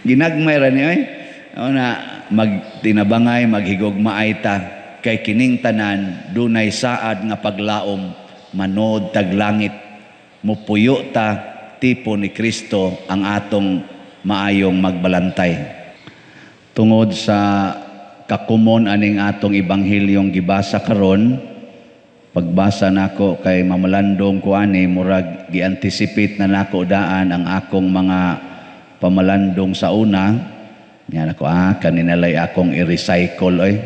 Ginagmay ra ni oy. O na magtinabangay, maghigugmaay ta kay kining tanan dunay saad nga paglaom, manod taglangit, mupuyo ta tipo ni Kristo ang atong maayong magbalantay. Tungod sa kakumon aning atong ebanghilyong gibasa karon, pagbasa nako kay mamalandong ko ani, murag gi-anticipate na nako daan ang akong mga pamalandong sa una. Nya nako, kaninalay akong i-recycle oy.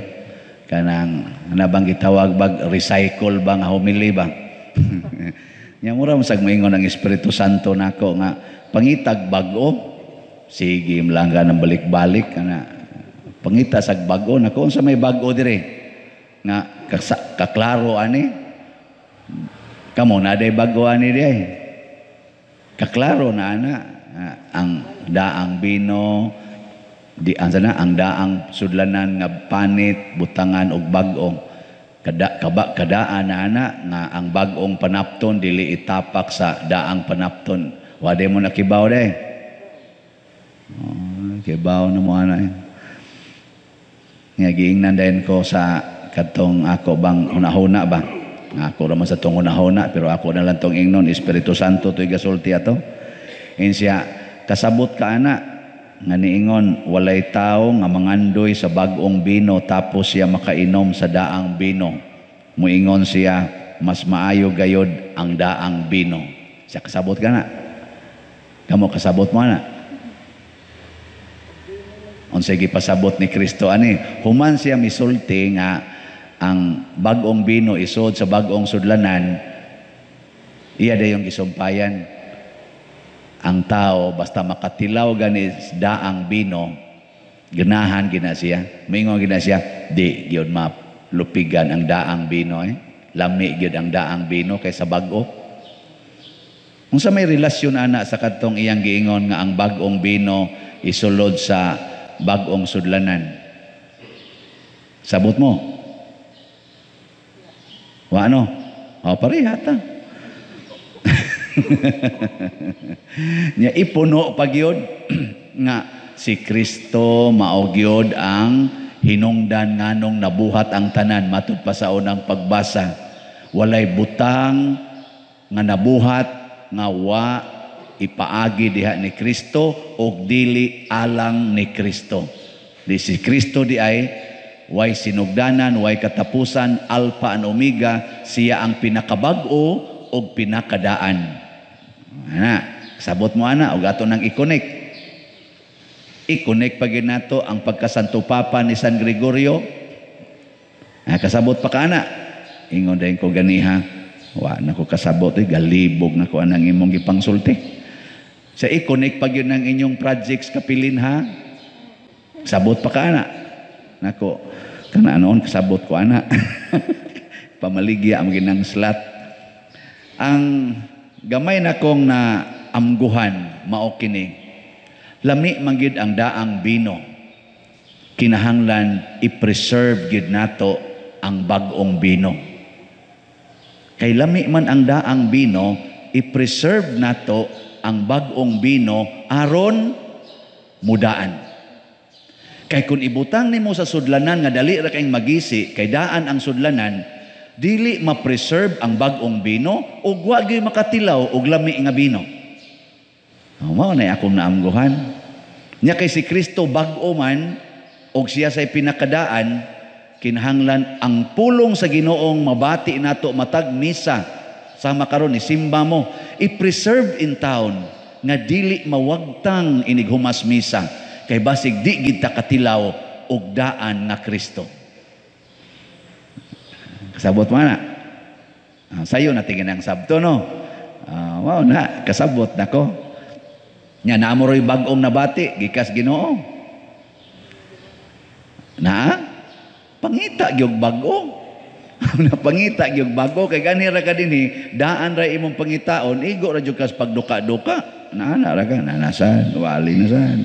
Kanang ana bang gitawag bag recycle ba nga homily ba? Nya mura man sag moingon ang Espiritu Santo nako nga pangitag bag-o. Sige mlangga ng balik-balik kana. Pangita sag bag-o nako, unsa may bag-o dire? Nga kaklaro ani. Kamo na day bag-o ani di ay. Kaklaro na ana ang daang bino di ang sana ang daang sudlanan nga panit butangan og bag-o. Kada kaba kadaan na ana nga ang bag-ong panapton dili itapak sa daang panapton. Wade mo nakibaw day. Oh, kibaw na mo ana. Nga giingnan dayon ko sa katong ako bang hunahuna ba? Ako ra man sa tong hunahuna pero ako na lang tong ingnon Espiritu Santo to'y gasulti ato. Insiya kasabot ka ana nga niingon walay tao nga mangandoy sa bag-ong bino tapos siya makainom sa daang bino. Muingon siya mas maayo gayod ang daang bino. Siya kasabot ka na. Kamo kasabot mo na. Unsay gipasabot ni Kristo ani, human siya misulti nga ang bag-ong bino isod sa bag-ong sudlanan, iya dayong gisumpayan. Ang tao basta makatilaw gani daang bino, ganahan gina siya, moingon gina siya, di gyud malupigan ang daang bino eh. Lami gyud ang daang bino kaysa bag-o. Unsa may relasyon ana sa kadtong iyang giingon nga ang bag-ong bino isulod sa bag-ong sudlanan? Sabot mo? Wa ano? O pareha ta. Nya ipuno pa gyud nga si Kristo mao gyud ang hinungdan nganong nabuhat ang tanan matud pa sa unang pagbasa. Walay butang nga nabuhat nga wa ipaagi diha ni Kristo og dili alang ni Kristo. Di si Kristo di ay way sinugdanan, way katapusan, alpha and omega, siya ang pinakabag-o og pinakadaan. Ana, sabot mo ana og ato nang i-connect. I-connect pa gyud nato ang pagkasanto papa ni San Gregorio. Ah, kasabot pa ka ana. Ingon dayon ko ganiha, wa na ko kasabot, eh, galibog na ko anang imong gipangsulti. Sa i-connect pa gyud ang inyong projects kapilin ha. Sabot pa ka ana. Nako, kana noon kasabot ko ana. Pamaligya ang ginang slot. Ang gamay na kong na amguhan mao kini. Lami man gyud ang daang bino. Kinahanglan i-preserve gyud nato ang bag-ong bino. Kay lami man ang daang bino, i-preserve nato ang bag-ong bino aron mudaan. Kay kung ibutang nimo sa sudlanan nga dali ra kayong magisi, kay daan ang sudlanan, dili ma-preserve ang bag-ong bino ug wa gyud makatilaw og lami nga bino. Oh, mao na akong naamguhan. Nya kay si Kristo bag-o man, Og siya say pinakadaan, kinahanglan ang pulong sa Ginoong mabati nato matag misa sama karon ni simba mo, i-preserve in town nga dili mawagtang inig humas misa kay basig di gid ta katilaw og daan nga Kristo. Kasabot mo na. Sayo na tingin ang sabto, no? Wow na, kasabot nako. Nya naamoroy bag-ong nabati gikas Ginoo. Na pangita gyud bag-o. Napangita gyud bag-o kay gani ra ka dinhi, daan ra imong pangitaon, igo ra jud kas pagduka-duka. Naa ra ka, nanasan, wali na san.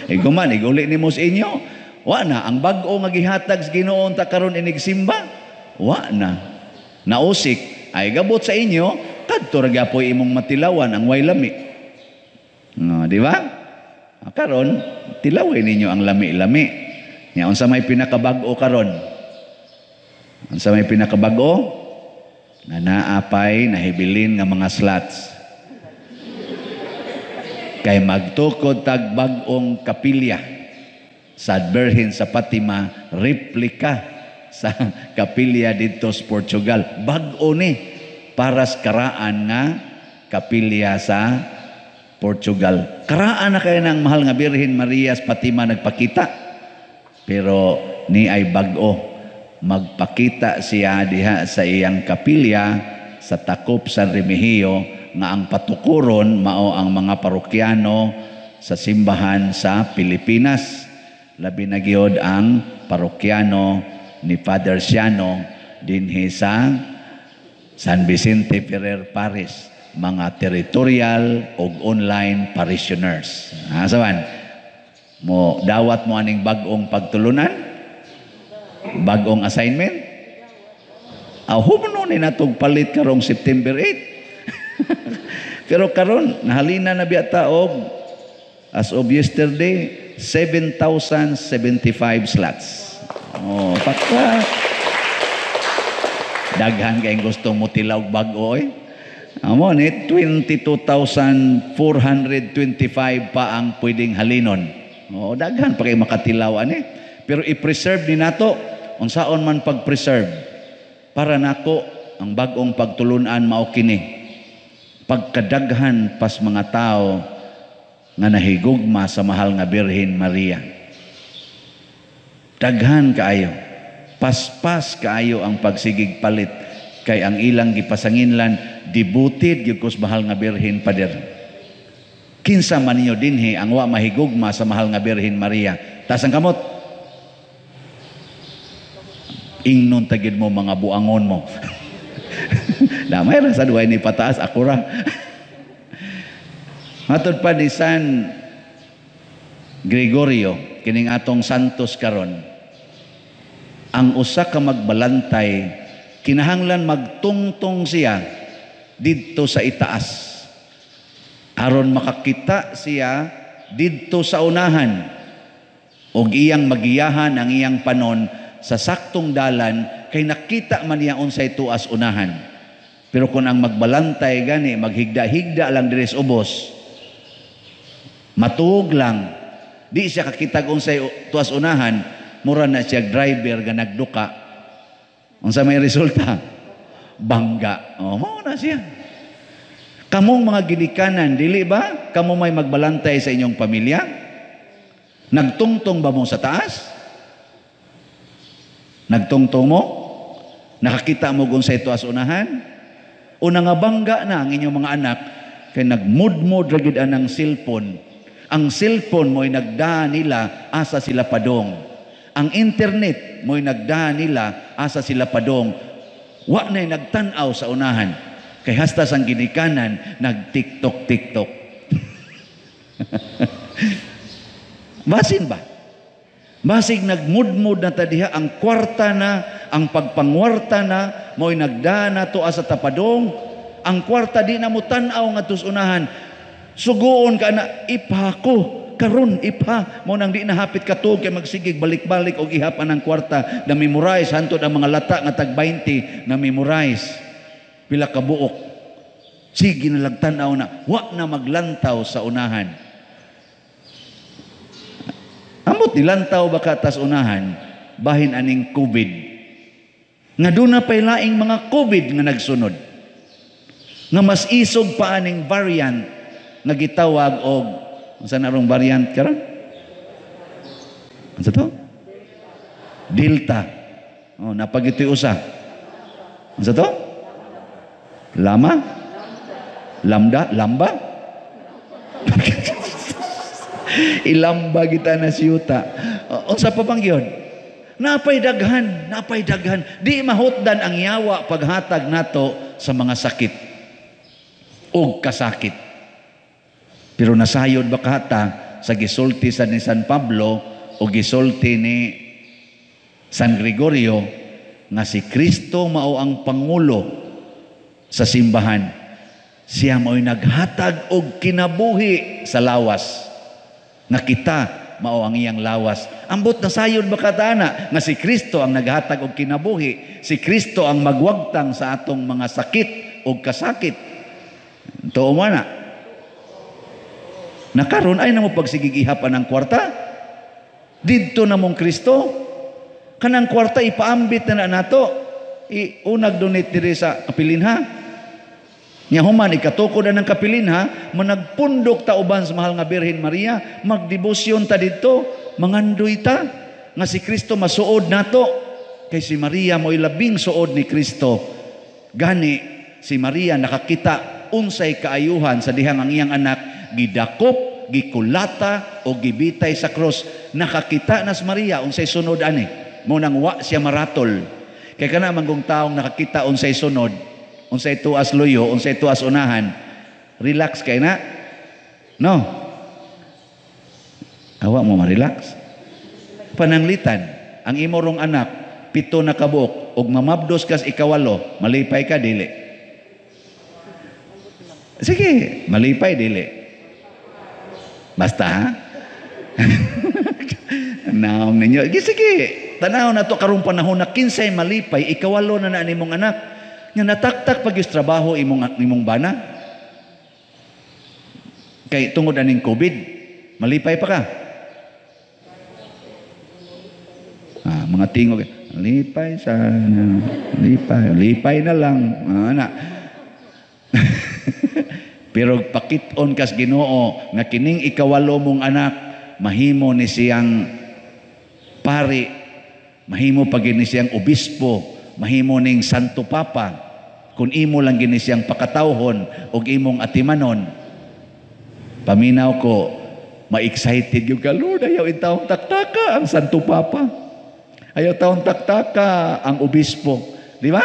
Igo man iguli nimo sa inyo. Wa na ang bag-o nga gihatag sa Ginoo ta karon inig simba. Wa na. Nausik ay gabot sa inyo, kadto ra gyapoy imong matilawan ang way lami. No, di ba? Karon tilaway ninyo ang lami-lami. Nya unsa may pinakabag-o karon? Unsa may pinakabag-o? Nga naa pay nahibilin nga mga slots. Kay magtukod tag bag-ong kapilya sa Birhen sa Fatima, replika sa kapilya didto sa Portugal. Bag-o ni para sa karaan nga kapilya sa Portugal. Karaan na kay ng mahal nga Birhen Maria sa Fatima nagpakita. Pero ni ay bag-o. Magpakita siya diha sa iyang kapilya sa takop San Remigio nga ang patukuron mao ang mga parokyano sa simbahan sa Pilipinas. Labi na gyud ang parokyano ni Father Siano dinhi sa San Vicente Ferrer Parish, mga territorial og online parishioners. Saban, mo dawat mo aning bag-ong pagtulunan? Bag-ong assignment? Humno ni natog palit karong September 8. Pero karon nahalina na biya ta og as of yesterday 7,075 slots. Oh, pakpa. Daghan kay gusto mo tilaw bag-o oy. Amo ni 22,425 pa ang pwedeng halinon. Oh, daghan pa kay makatilaw ani. Pero i-preserve ni nato unsaon man pag-preserve para nako ang bag-ong pagtulunan mao kini. Pagkadaghan pas mga tao nga nahigugma sa mahal nga Birhen Maria. Daghan kaayo. Paspas kaayo ang pagsigig palit kay ang ilang gipasanginlan devoted gyud kus mahal nga Birhen Pader. Kinsa man ninyo dinhi ang wa mahigugma sa mahal nga Birhen Maria? Taas ang kamot. Ingnon tagid mo mga buangon mo. Damay ra sa duhay ni pataas ako ra. Matod pa ni San Gregorio kining atong santos karon, ang usa ka magbalantay kinahanglan magtungtong siya didto sa itaas aron makakita siya didto sa unahan og iyang magiyahan ang iyang panon sa saktong dalan kay nakita man niya unsay tuas unahan. Pero kung ang magbalantay gani maghigda-higda lang diri sa ubos, matuog lang, di siya kakitag unsay tuas unahan, mura na siya driver nga nagduka. Unsa may resulta? Bangga. O, mao na siya. Kamong mga ginikanan, dili ba? Kamo may magbalantay sa inyong pamilya? Nagtungtong ba mo sa taas? Nagtungtong mo? Nakakita mo kung sa tuas unahan? O nangabangga na ang inyong mga anak kay nagmudmod ra gid anang cellphone. Ang cellphone mo'y nagdaa nila asa sila padong. Ang internet mo'y nagdaa nila asa sila padong. Wa na'y nagtan-aw sa unahan. Kay hasta sang ginikanan nag-TikTok TikTok. Basin ba? Basig nagmudmud na ta diha ang kwarta na, ang pagpangwarta na, mo'y nagdaa na to asa tapadong. Ang kwarta di na mo tan-aw nga tus unahan. Suguon ka na, ipa ko. Karon ipa mo nang di nahapit katuog kay magsigig balik-balik og ihapan ang kwarta na memorize hantod ang mga lata nga tag 20 na memorize pila ka buok. Sige na lagtan-aw na, wa na maglantaw sa unahan. Amot nilantaw baka tas unahan bahin aning COVID. Nga duna pay laing mga COVID nga nagsunod. Nga mas isog pa aning variant nga gitawag og unsa na rong variant karon? Unsa to? Delta. Oh, napagitoy usa. Unsa to? Lama? Lambda? Lamba? Ilamba kita na siyuta. Unsa pa bang yun? Napay daghan, napay daghan. Di mahutdan ang yawa paghatag nato sa mga sakit og kasakit. Pero nasayod ba kata sa gisulti sa ni San Pablo o gisulti ni San Gregorio nga si Kristo mao ang pangulo sa simbahan. Siya mao'y naghatag og kinabuhi sa lawas. Nga kita mao ang iyang lawas. Ambot nasayod ba katana nga si Kristo ang naghatag og kinabuhi, si Kristo ang magwagtang sa atong mga sakit og kasakit. Tuo mo na. Nakaron ay namo pagsigigihapan ang kwarta. Didto na mong Kristo. Kanang kwarta ipaambit na na nato. Iunag donate diri sa kapilinha. Nya human ikatukod na ng kapilinha, managpundok ta uban sa mahal nga Birhen Maria, magdebosyon ta didto, mangandoy ta nga si Kristo masuod nato. Kay si Maria mo'y labing suod ni Kristo. Gani si Maria nakakita unsay kaayuhan sa dihang ang iyang anak gidakop, gikulata o gibitay sa krus. Nakakita na si Maria unsay sunod ani. Mo nang wa siya maratol. Kay kana manggong taong nakakita unsay sunod, unsay tuas luyo, unsay tuas unahan, relax kay na. No. Awa mo ma-relax. Pananglitan, ang imorong anak 7 na kabuok ug mamabdos kas 8, malipay ka dili? Sige, malipay dili. Basta ha? Naong ninyo. Sige, tanaw na to karong panahon na kinsay malipay, 8 na na nimong anak. Nga nataktak pag trabaho imong bana. Kay tungod aning COVID, malipay pa ka. Ah, mga tingog, lipay sa lipay, lipay na lang, ana. Pero pakit-on kas Ginoo nga kining 8 mong anak mahimo ni siyang pari, mahimo pa gini siyang obispo, mahimo ning Santo Papa. Kung imo lang gini siyang pakatawhon og imong atimanon. Paminaw ko, ma-excited yung ka, Lord, ayaw intawong taktaka ang Santo Papa. Ayaw taong taktaka ang obispo. Di ba?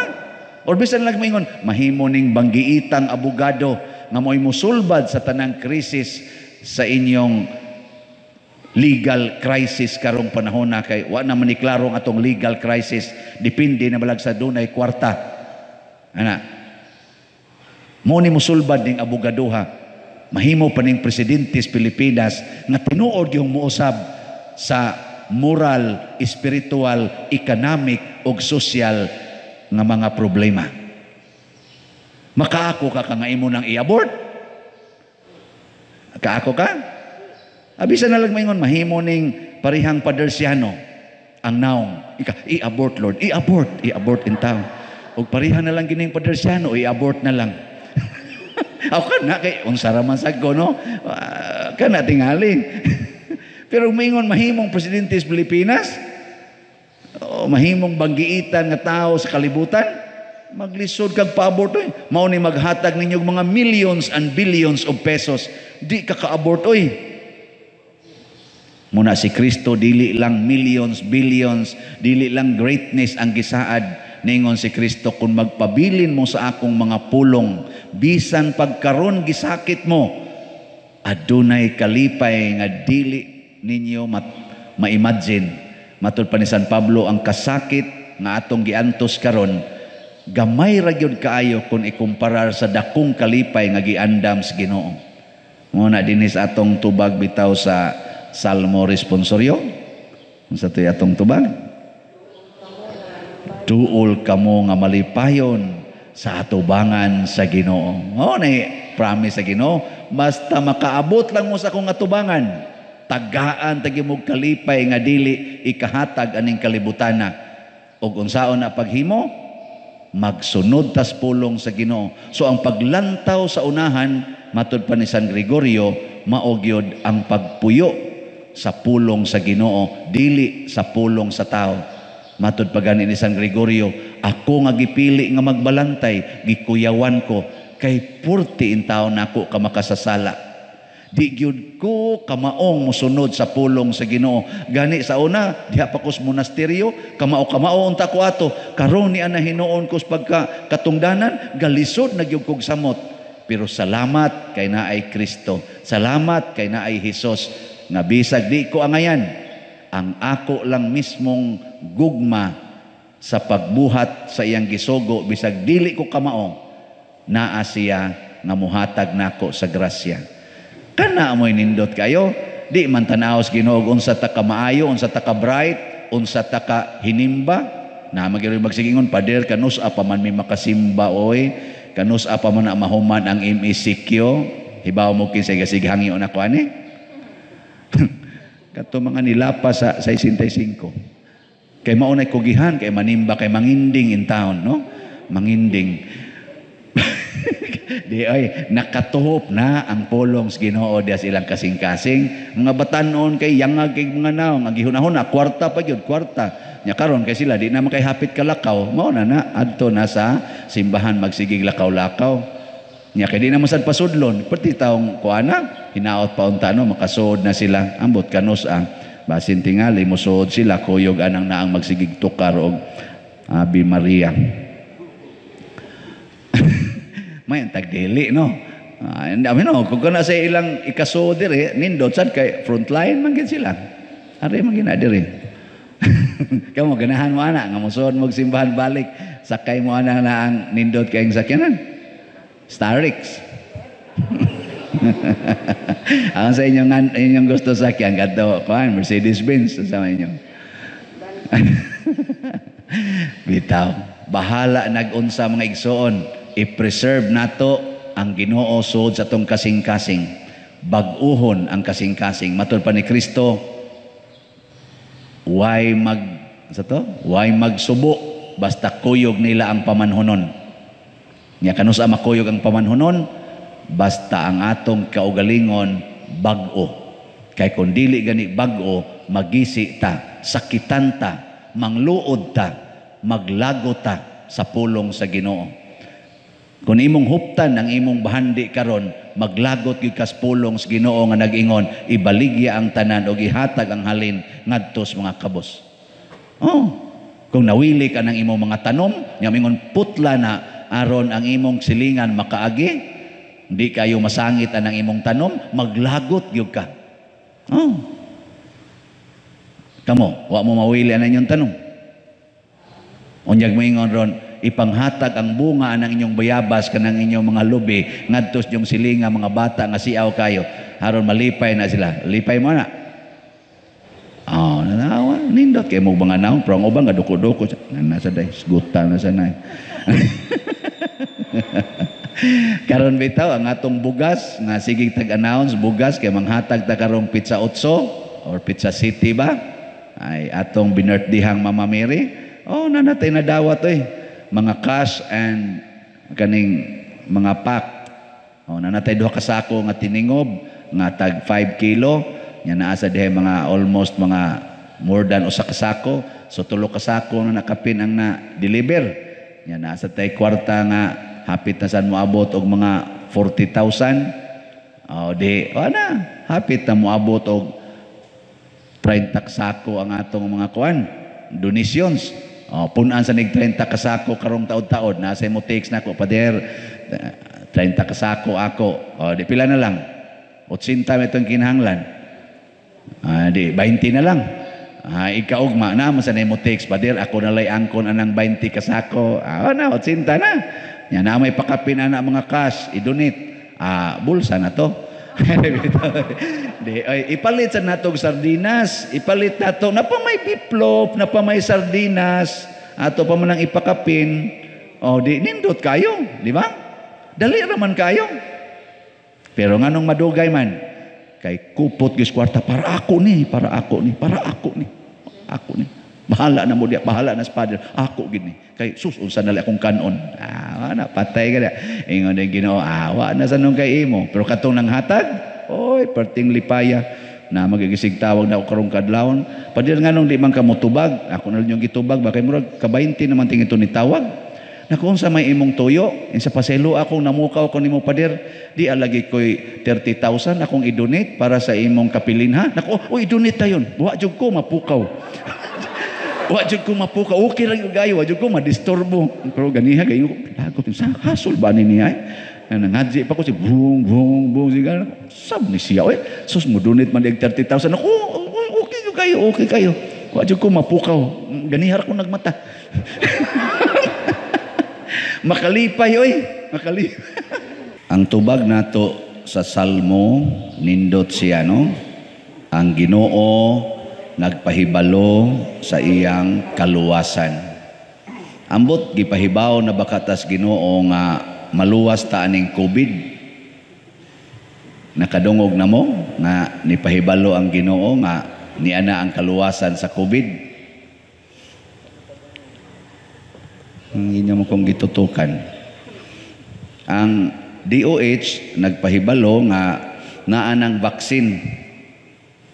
Or bisan lang maingon, mahimo ning banggiitang abogado nga mo'y musulbad sa tanang krisis sa inyong legal crisis karong panahon na kay wa na man ni klaro ang atong legal crisis, depende na balag sa dunay kwarta. Ana, mo ni musulbad ning abogadoha, mahimo pa ning presidente sa Pilipinas nga tinuod yung muusab sa moral, spiritual, economic ug social nga mga problema. Makaako ka ka nga imo nang i-abort? Kaako ka? Abisa na lang maingon, mahimo ning parihang Padersiano ang naong. Ika, i-abort Lord, i-abort, i-abort in town. Og pareha na lang gining Padersiano, i-abort na lang. Aw kana kay unsa ra man sad ko, no? Kana tingali. Pero maingon mahimong presidente sa Pilipinas, o mahimong banggiitan nga tao sa kalibutan, maglisod kag pa-abort oy. Mao ni maghatag ninyo mga millions and billions of pesos, di ka ka-abort oy. Muna si Kristo dili lang millions, billions, dili lang greatness ang gisaad. Ningon si Kristo, kung magpabilin mo sa akong mga pulong, bisan pagkaron gisakit mo, adunay kalipay nga dili ninyo ma-imagine. Matud pa ni San Pablo, ang kasakit nga atong giantos karon, gamay ra gyud kaayo kung ikumparar sa dakong kalipay nga giandam sa Ginoo. Muna dinhi sa atong tubag bitaw sa Salmo Responsorio. Unsa to'y atong tubag? Duol kamo nga malipayon sa atubangan sa Ginoo. Mao ni promise sa Ginoo, basta makaabot lang mo sa akong atubangan. Tagaan ta gyud kalipay nga dili ikahatag aning kalibutana. Og unsaon na paghimo? Magsunod tas pulong sa Ginoo. So ang paglantaw sa unahan, matud pa ni San Gregorio, mao gyud ang pagpuyo sa pulong sa Ginoo, dili sa pulong sa tao. Matud pa gani ni San Gregorio, ako nga gipili nga magbalantay, gikuyawan ko kay purti in taon nako ka makasasala. Di gyud ko kamaong mosunod sa pulong sa Ginoo. Gani sa una, diha pa ko sa monasteryo, kamao-kamao unta ko ato. Karon ni ana hinuon ko sa pagka katungdanan, galisod na gyud kog samot. Pero salamat kay naay Kristo. Salamat kay naay Hesus nga bisag di ko angayan, ang ako lang mismong gugma sa pagbuhat sa iyang gisugo, bisag dili ko kamao, naa siya nga muhatag nako sa grasya. Kana amoy nindot kayo, di man tan-aw sa Ginoo unsa ta ka maayo, unsa ta ka bright, unsa ta ka hinimba. Na magyud magsigingon, pader kanus-a pa man mi makasimba oy, kanus-a pa man na mahuman ang MECQ. Hibaw mo kinsay gasighangyo na ko ani. Kato mga nilapa sa 65. Kay mao nay kugihan, kay manimba, kay manginding in town, no? Manginding. Di ay nakatuhop na ang pulong sa Ginoo diha sa ilang kasing-kasing. Mga batanon kay yangag kay mga naong ang gihunahuna kwarta pa gyud, kwarta. Nya karon kay sila di na man kay hapit kalakaw, mao na na adto na sa simbahan magsigig lakaw-lakaw. Nya kay di na man sad pasudlon, perti taong kuana, hinaot pa unta no makasuod na sila. Ambot kanus ang basin tingali mosuod sila kuyog anang naang magsigig tukar og Ave Maria. May tagdili no. I mean, no, kung kana sa ilang ikaso diri, nindot sad kay frontline man gid sila. Ari man gina diri. Kamo ganahan mo ana nga mosuod mo simbahan balik, sakay mo ana na ang nindot kayong sakyanan. Starix. Ang sa inyong gusto sakyan kadto kuan Mercedes Benz sa inyo. Bitaw, bahala nag-unsa mga igsoon. I-preserve nato ang Ginoo sud sa atong kasing-kasing. Bag-uhon ang kasing-kasing. Matud pa ni Kristo, why mag sa to? Why magsubo basta kuyog nila ang pamanhonon. Nya kanus-a makuyog ang pamanhonon basta ang atong kaugalingon bag-o. Kay kun dili gani bag-o, magisi ta, sakitan ta, mangluod ta, maglago ta sa pulong sa Ginoo. Kung imong huptan ang imong bahandi karon, maglagot gyud kas pulong sa Ginoo nga nag-ingon, ibaligya ang tanan og ihatag ang halin ngadto sa mga kabos. Oh, kung nawili ka ng imong mga tanom, nya mingon putla na aron ang imong silingan makaagi, di kayo masangit anang imong tanom, maglagot gyud ka. Oh. Kamo, wa mo mawili ang inyong tanom. Unyag moingon ron, ipanghatag ang bunga ng inyong bayabas kanang inyong mga lubi ngadto sa inyong silinga mga bata nga siaw kayo aron malipay na sila. Lipay mo na. Oh, nanawa nindot kay mo mga naong pero ang uban nga duko-duko nasa day sguta na sa nay. Karon bitaw ang atong bugas nga sige tag-announce bugas kay manghatag ta karong Pizza Otso or Pizza City ba ay atong binirthdayhang Mama Mary. Oh, nanatay na dawat oy. Mga cash and kaning mga pack. O, nanatay duha ka sako nga tiningob nga tag 5 kilo. Nya naa sa diha mga almost mga more than usa ka sako. So tulo ka sako na nakapin ang na deliver. Nya naa sa tay kwarta nga hapit na san moabot og mga 40,000. O di o na hapit na moabot og 30 sako ang atong mga kuan donations. Oh, punan sa nig 30 kasako karong taod-taod nasa mo takes nako pader 30 kasako ako. Oh, di pila na lang 80 man itong kinahanglan. Di 20 na lang. Ikaugma na mo sa nimo takes pader ako na lay angkon anang 20 kasako. Na 80 na. Nya na may pakapin ana mga cash i-donate. Bulsa na to. Di, ay, ipalit sa natog sardinas, ipalit nato napa may biplop, napa may sardinas, ato pa man ang ipakapin. O di nindot kayo, di ba? Dali ra man kayo. Pero nganong madugay man? Kay kupot gyud kwarta, para ako ni, para ako ni, para ako ni, ako ni. Bahala na mo diya, bahala na sa father. Ako gini. Kay sus, unsa na akong kanon. Ah, na patay ka na. Ingon din Ginoo, ah, wa na sa nung kay imo. Pero katong nang hatag, oy, perting lipaya na magigisig tawag na ako karong kadlawon. Padir nga nung di man ka motubag, ako na lang yung gitubag, bakit murag ka-20 naman tingin ito ni tawag. Naku, unsa may imong tuyo, sa paselo akong namukaw ko nimo pader, di alagi ko'y 30,000 akong i-donate para sa imong kapilin ha. Naku, oh, i-donate tayon. Wa jud ko mapukaw. Wa jud ko mapukaw. Okay lang yung gayo, wa jud ko madisturbo. Pero ganiha gayo ko, lagot sa hasol ba ni niya? Eh? Nangadji pa ko si bung bung bung siya. Sab ni siya oy. Sus mo donate man 30,000. Naku, okay yung kayo, okay kayo. Wa jud ko mapukaw. Ganihar ko nagmata. Makalipay oy, makalipay. Ang tubag nato sa Salmo nindot siya no. Ang Ginoo nagpahibalo sa iyang kaluwasan. Ambot gipahibaw na bakatas Ginoo nga maluwas ta aning COVID. Nakadungog na mo nga nipahibalo ang Ginoo nga niana ang kaluwasan sa COVID. Ang inyo mo kong gitutukan. Ang DOH nagpahibalo nga naa ng vaccine.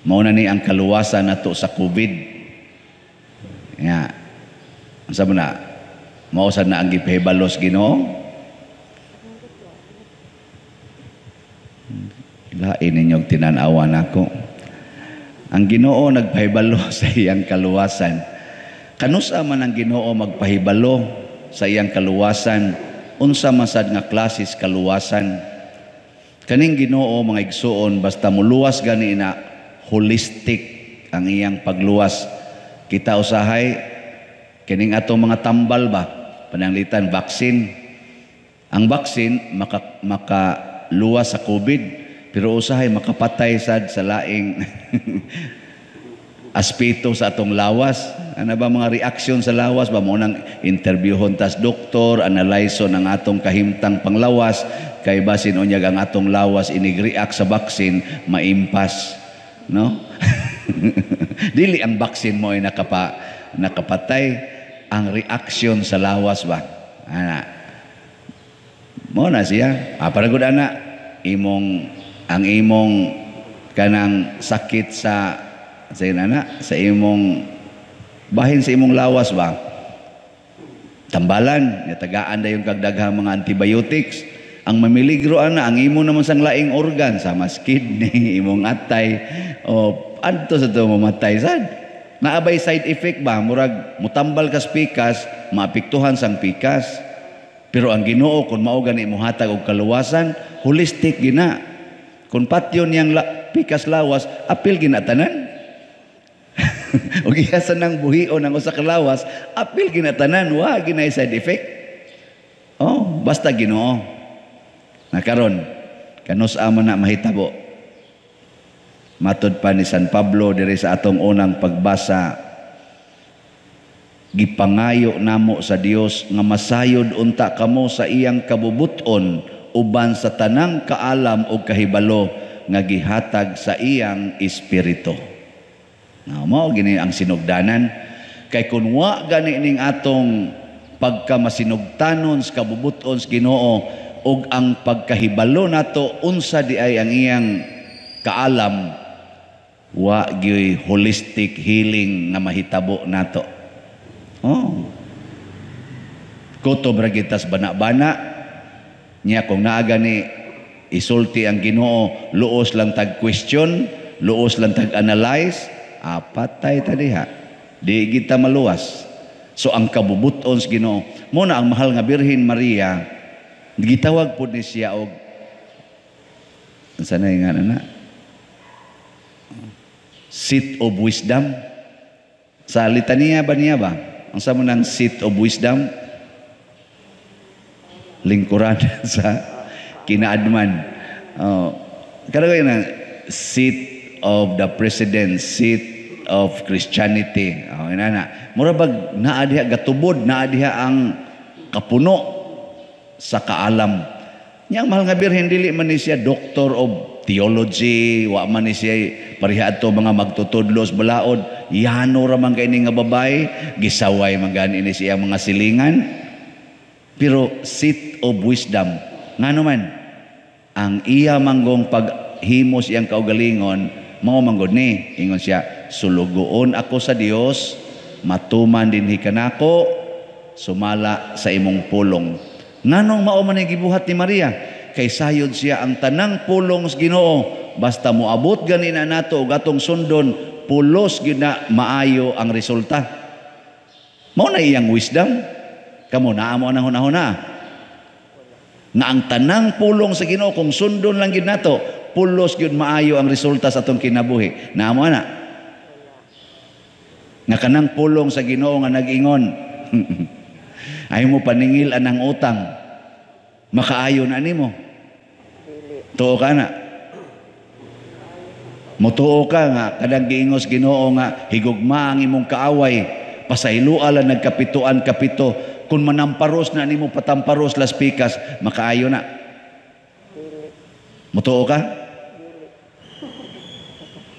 Mao na ni ang kaluwasan nato sa COVID. Nga. Unsa man na? Mao sad na ang gipahibalo sa Ginoo? Lain ninyong tinan-awan nako. Ang Ginoo nagpahibalo sa iyang kaluwasan. Kanusa man ang Ginoo magpahibalo sa iyang kaluwasan, unsa man sad nga klases kaluwasan. Kaning Ginoo mga igsuon, basta muluwas gani na holistic ang iyang pagluwas. Kita usahay kining atong mga tambal ba, pananglitan vaccine. Ang vaccine makaluwas sa COVID, pero usahay makapatay sad sa laing aspeto sa atong lawas. Ano ba mga reaksyon sa lawas ba mo nang interviewhon tas doktor, analyson ang atong kahimtang panglawas kay basin unyag ang atong lawas inig-react sa vaccine maimpas, no? Dili ang vaccine mo ay nakapatay, ang reaksyon sa lawas ba. Ana. Mo na siya. Ah, para gud ana imong ang imong kanang sakit sa nana, sa imong bahin sa imong lawas ba, tambalan natagaan dayon kag daghang mga antibiotics. Ang mamiligro ana ang imo naman sang laing organ sa mas kidney, imong atay o adto sa to mamatay sad. Naabay side effect ba, murag mutambal kas pikas, maapektuhan sang pikas. Pero ang Ginoo kun mao gani mohatag og kaluwasan, holistic gina. Kun patyon niyang pikas lawas, apil gina tanan. O giyasan ng buhion ang usa ka lawas, apil ginatanan, wa ginay side effect. Oh, basta Ginoo. Nakaron, kanus amo na mahitabo. Matod pa ni San Pablo diri sa atong unang pagbasa, gipangayo namo sa Dios nga masayod unta kamo sa iyang kabubuton uban sa tanang kaalam ug kahibalo nga gihatag sa iyang espiritu. Now, mao gini ang sinugdanan. Kay kun wa gani ning atong pagkamasinugtanon sa kabubuton sa Ginoo ug ang pagkahibalo nato unsa di ay ang iyang kaalam, wa gyoy holistic healing nga mahitabo nato. Oh. Kutob ra gitas bana-bana niya kung naa gani isulti ang Ginoo, luos lang tag question, luos lang tag analyze, patay ta diha. Di kita maluwas. So ang kabubuton sa Ginoo, mo na ang mahal nga Birhen Maria, gitawag pud ni siya og unsa na nga na? Seat of wisdom. Sa litanya ba niya ba? Unsa mo nang seat of wisdom? Lingkuran sa kinaadman. Oh, kada na seat of the president, seat of Christianity. Oh, inana. Mura bag naa diha gatubod, naa diha ang kapuno sa kaalam. Nya ang mahal nga Birhen dili man ni siya doctor of Theology, wa man ni siya pareha adto mga magtutudlo sa balaod. Yano ra man kay ni nga babae, gisaway man gani ni siya mga silingan. Pero seat of wisdom, ngano man ang iya manggong paghimos iyang kaugalingon, mao manggod ni ingon siya, "Sulugoon ako sa Dios, matuman dinhi kanako sumala sa imong pulong." Nganong mao man ang gibuhat ni Maria? Kay sayod siya ang tanang pulong sa Ginoo, basta moabot gani na nato og atong sundon, pulos gyud na maayo ang resulta. Mao na iyang wisdom. Kamo, naa mo nang hunahuna nga ang tanang pulong sa Ginoo, kung sundon lang gyud nato, pulos gyud maayo ang resulta sa atong kinabuhi? Naa mo ana nga kanang pulong sa Ginoo nga nag-ingon, "Ay mo paningil anang utang," makaayo na nimo? Dili. Tuo ka na? Mutuo ka nga kadang giingos Ginoo nga higugma ang imong kaaway, pasayloa lang nagkapituan kapito, kung manamparos na nimo, patamparos las pikas, makaayo na? Dili. Mutuo ka? Dili.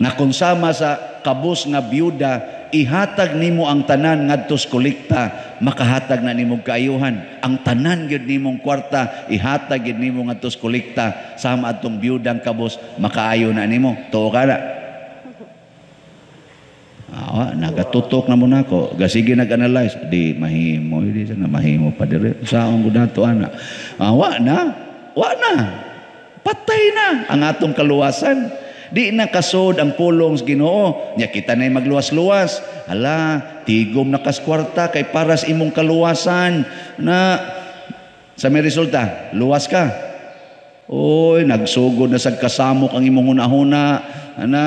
Nga kung sama sa kabus nga byuda, ihatag nimo ang tanan ngadto sa kolekta, makahatag na nimong kaayuhan? Ang tanan gyud nimong kwarta, ihatag gyud nimo ngadto sa kolekta, sama atong byudang kabus, makaayo na nimo? Tuo ka na? Ah, nagatutok na mo nako. Gasige nag-analyze. Di mahimo, di sana mahimo pa dire. Saon ko nato ana? Ah, wa na. Wa na. Patay na ang atong kaluwasan. Di na kasod ang pulong sa Ginoo. Nya kita na'y magluwas-luwas. Hala, tigom na kas kwarta kay para sa imong kaluwasan. Na sa may resulta, luwas ka. Oy, nagsugod na sa kasamok ang imong hunahuna. Ana,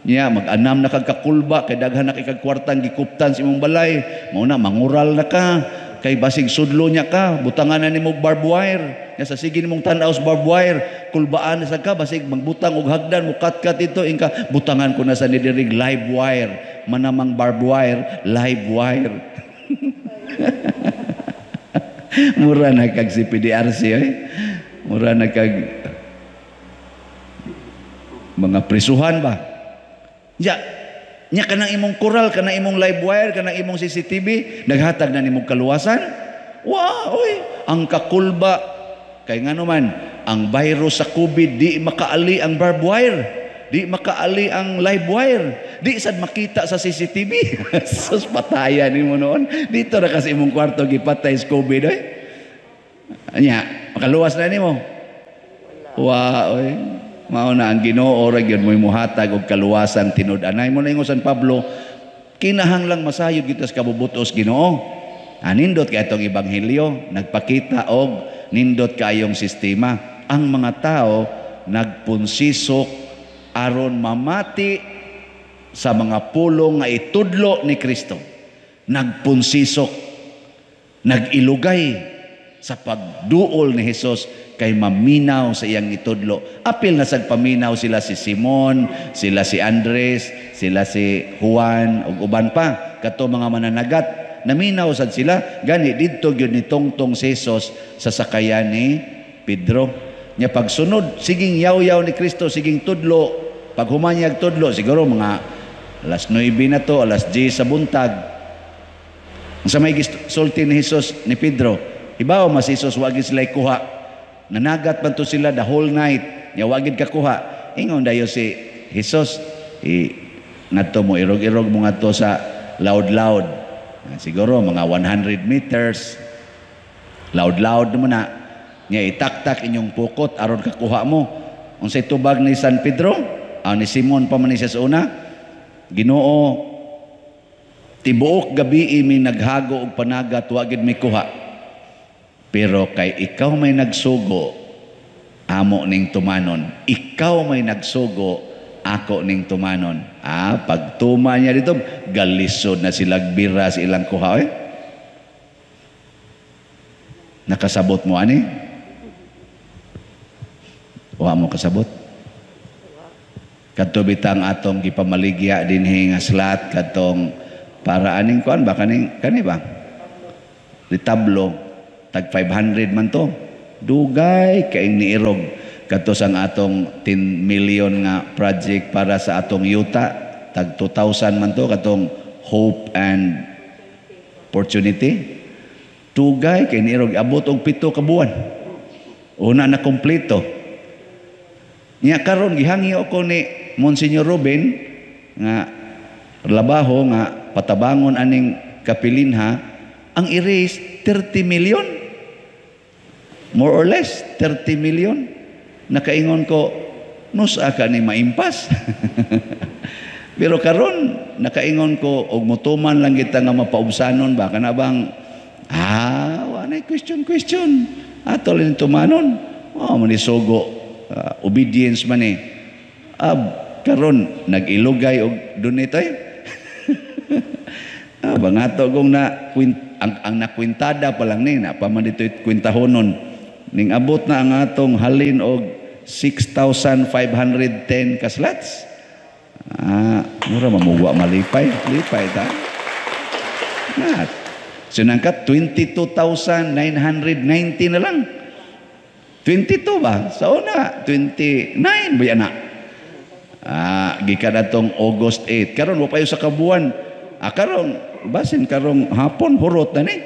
niya mag-anam na kag kakulba kay daghan na kay kag kwartang gikuptan sa imong balay. Mao na mangural na ka kay basig sudlo niya ka, butangan na nimo barbed wire. Nya sa sige nimong tan-aw sa barbed wire, kulbaan na sad ka, basig magbutang og hagdan, mukat-kat ito ingka, "Butangan ko na sa nidirig live wire." Manamang barbed wire, live wire. Mura na kag si PDRC eh. Mura na kag mga prisuhan ba? Ya, nya kanang imong koral, kanang imong live wire, kanang imong CCTV, naghatag na nimong kaluwasan? Wa, oy, ang kakulba kay ngano man ang virus sa COVID, di makaali ang barbed wire, di makaali ang live wire, di sad makita sa CCTV. Sus, patayan nimo noon. Dito ra kasi imong kwarto gipatay sa COVID oy. Anya, makaluwas na nimo? Wa, oy. Mao na ang Ginoo ra gyud mo'y muhatag og kaluwasan tinud-anay. Mo na ingon San Pablo, kinahanglang masayod kita sa kabubutos Ginoo. Ah, nindot kay itong ebanghelyo, nagpakita og nindot kayong sistema. Ang mga tao nagpunsisok aron mamati sa mga pulong nga itudlo ni Kristo. Nagpunsisok, nag-ilugay sa pagduol ni Hesus kay maminaw sa iyang itudlo. Apil na sa paminaw sila si Simon, sila si Andres, sila si Juan ug uban pa kato mga mananagat. Naminaw sad sila, gani didto gyud ni tungtong si Hesus sa sakayan ni Pedro. Nya pagsunod, siging yaw-yaw ni Kristo, siging tudlo, pag humanyag tudlo, siguro mga alas 9 na to, alas 10 sa buntag. Sa may sulti ni Hesus ni Pedro, hibaw mas Hesus wa gid sila kuha. Nanagat man to sila the whole night. Nya wa gid kakuha. Ingon dayo si Hesus, i ngadto mo irog-irog mo ngadto sa loud-loud. Siguro mga 100 meters. Loud-loud mo na. Nya itaktak inyong pukot aron kakuha mo. Unsay tubag ni San Pedro? Ah, ni Simon pa man ni siya sa una. "Ginoo, tibuok gabi mi naghago og panagat, wa gid mi kuha. Pero kay ikaw may nagsugo, amo ning tumanon. Ikaw may nagsugo, ako ning tumanon." Ah, pagtuma niya dito, galisod na sila bira sa ilang kuha. Eh? Nakasabot mo ani? Wa mo kasabot? Kadto bitang atong gipamaligya dinhi nga slat kadtong para aning kuan ba kaning kani ba? Retablo, tag 500 man to. Dugay kay niirog. Kadto sang atong 10 million nga project para sa atong yuta, tag 2,000 man to, katong Hope and Opportunity. Tugay kay nirog abot og 7 ka buwan. Una na kompleto. Nya karon gihangyo ko ni Monsignor Ruben nga labaho nga patabangon aning kapilinha, ang i-raise 30 million. More or less 30 million. Nakaingon ko, nusa ka ni maimpas. Pero karon nakaingon ko og mutuman lang kita nga mapaubsanon ba, kana bang wa na question question. Ato lang tumanon. Oh, man sugo, obedience man eh. Karon nag-ilugay og donate ay. Bangato kong na ang nakwintada pa lang ni na pa man dito kwintahonon ning abot na ang atong halin og 6,510 ka slots. Mura mamugwa malipay, lipay ta. Na. Sinangkat 22,990 na lang. 22 ba? Sa una, 29 ba yan na? Gikan atong August 8. Karon wa pa sa kabuan. Karon basin karong hapon hurot na ni.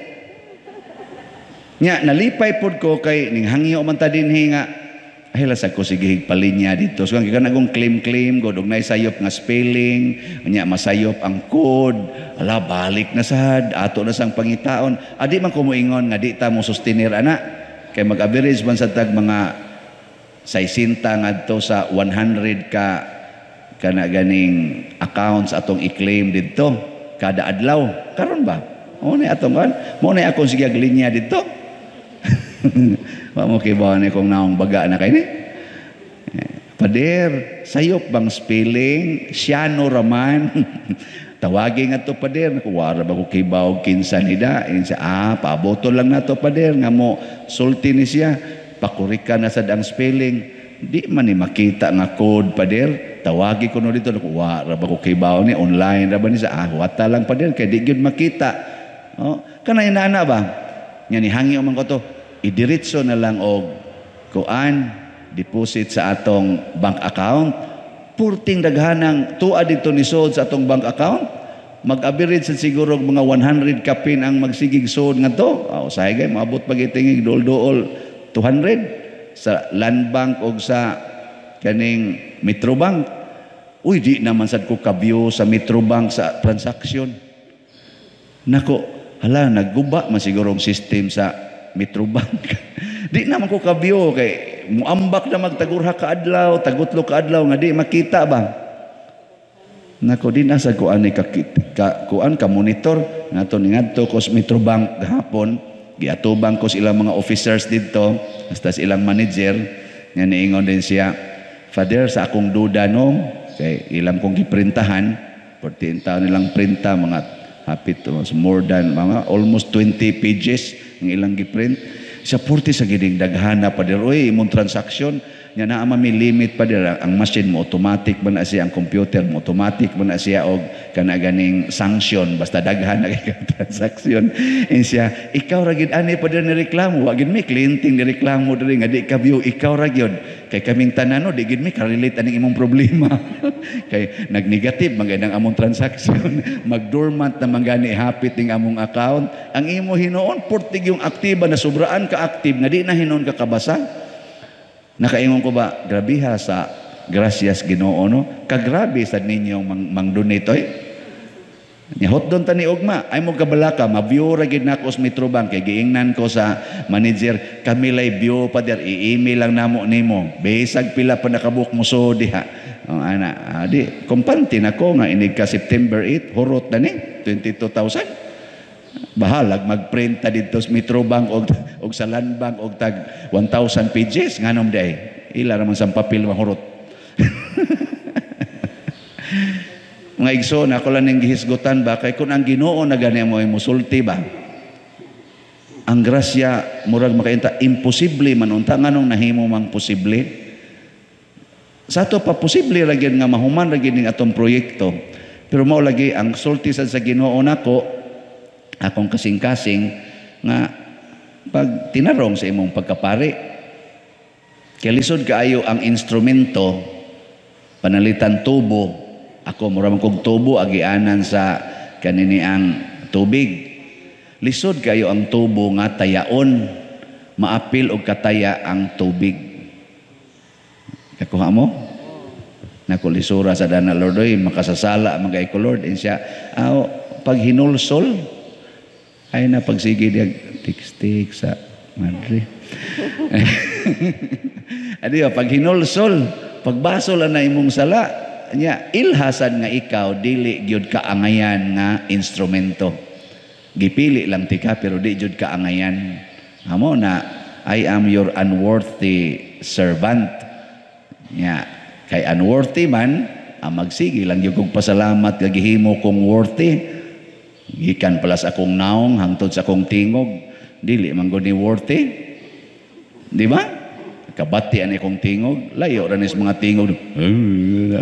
Nya nalipay pod ko kay ning hangyo man ta dinhi nga ay lasag ko sige palinya dito. So ang gikan akong claim-claim god og nay sayop nga spelling, nya masayop ang code. Ala, balik na sad ato na sang pangitaon. Adi man ko moingon nga di ta mo sustenir ana. Kay mag-average man sa tag mga 60 ngadto sa 100 ka kana ganing accounts atong i-claim didto kada adlaw. Karon ba? Mo ni atong kan? Mo ni akong sige linya didto. Wa mo kibaw ni kung naong baga na kay ni. Pader, sayop bang spelling? Siano raman. Tawagi nga to, pader, naku, wara ba ko kibaw kinsa nida. Insa, paboto lang nato, pader, nga mo sulti ni siya. Pakurika na sad ang spelling. Di man ni makita nga code, pader. Tawagi ko no dito, naku, wara ba ko kibaw ni online ra ba ni sa, wata lang, pader, kay di gyud makita. Oh, kanay nana ba? Nya ni hangyo man ko to, idiretso na lang og kuan deposit sa atong bank account. Purting daghanang tuwa dito ni sod sa atong bank account. Mag-average sa siguro mga 100 kapin ang magsigig sod nga to. Oh, usahay gay maabot pag itingig dool-dool 200 sa Land Bank og sa kaning Metrobank. Uy, di naman sad ko kabyo sa Metrobank sa transaction. Nako, hala, nagguba man siguro ang system sa Metrobank. Di naman ko kabyo kay muambak na magtagurha ka adlaw, tagutlo ka adlaw nga di makita ba. Nako, di na sa kuan ni ka, ka kuan ka monitor nato ni ngadto ko sa Metrobank gahapon, giatubang ko sa ilang mga officers didto, hasta sa ilang manager nga niingon din siya, "Father, sa akong duda no, kay ilang kong giprintahan, 14 taon nilang printa, mga hapit more than mga almost 20 pages ang ilang giprint." Sa 40 sa gining daghana, pader, oy, imong transaction nya naa man mi limit, pader. Ang machine mo automatic man na siya, ang computer mo automatic man na siya og kana ganing sanction basta daghan na kay transaction." In siya, "Ikaw ra gid ani, pader, ni reklamo. Wa gid mi kliyenteng ni reklamo diri nga di ka view. Ikaw ra gyud kay kaming tanan no di gid mi ka-relate aning imong problema kay nagnegative man ang among transaction, magdormant na man gani hapit ning among account. Ang imo hinuon portig yung aktiba na sobraan ka active nga di na hinuon ka kabasa." Nakaingon ko ba, grabiha sa gracias Ginoo no. Kagrabe sa ninyong mang donate oy. Nya hotdon ta ni ugma, ay mo kabalaka, ma-view ra gid nako sa Metrobank kay giingnan ko sa manager, "Kami lay view, pader, i-email lang namo nimo. Bisag pila pa nakabuk mo so diha." Oh, ana, di kumpante nako nga inig ka September 8 hurot na ni 22,000. Bahalag magprinta dito sa Metrobank og sa Land Bank og tag 1,000 pages, nganom day ila raman sa papel mahurot. Mga igsoon, ako lang ning gihisgutan ba kay kung ang Ginoo na gani mo ay musulti ba, ang grasya murag makainta imposible man unta, nganong nahimo mang posible sa ato pa? Posible ra gyud nga mahuman ra gyud ning atong proyekto, pero mao lagi ang sulti sad sa Ginoo nako, akong kasing-kasing nga pag tinarong sa imong pagkapari. Kaya lisod kaayo ang instrumento panalitan tubo. Ako mura man kog tubo agianan sa kanini ang tubig. Lisod kayo ang tubo nga tayaon, maapil og kataya ang tubig. Kakuha mo? Nako, lisura sa dana, Lord oy, makasasala man kay ko, Lord. Insya, aw, pag hinulsol ay na pagsige diag tik-tik sa madre. Adi ba, pag hinulsol, pagbasol na imong sala, nya ilhasan nga ikaw dili gyud ka angayan nga instrumento. Gipili lang tika pero di jud ka angayan. Amo na I am your unworthy servant. Nya kay unworthy man, ang magsige lang gyud kog pasalamat nga gihimo kong worthy. Gikan pala sa akong naong hangtod sa akong tingog, dili man gud ni worthy. Di ba? Kabati ani akong tingog, layo ra ni sa mga tingog.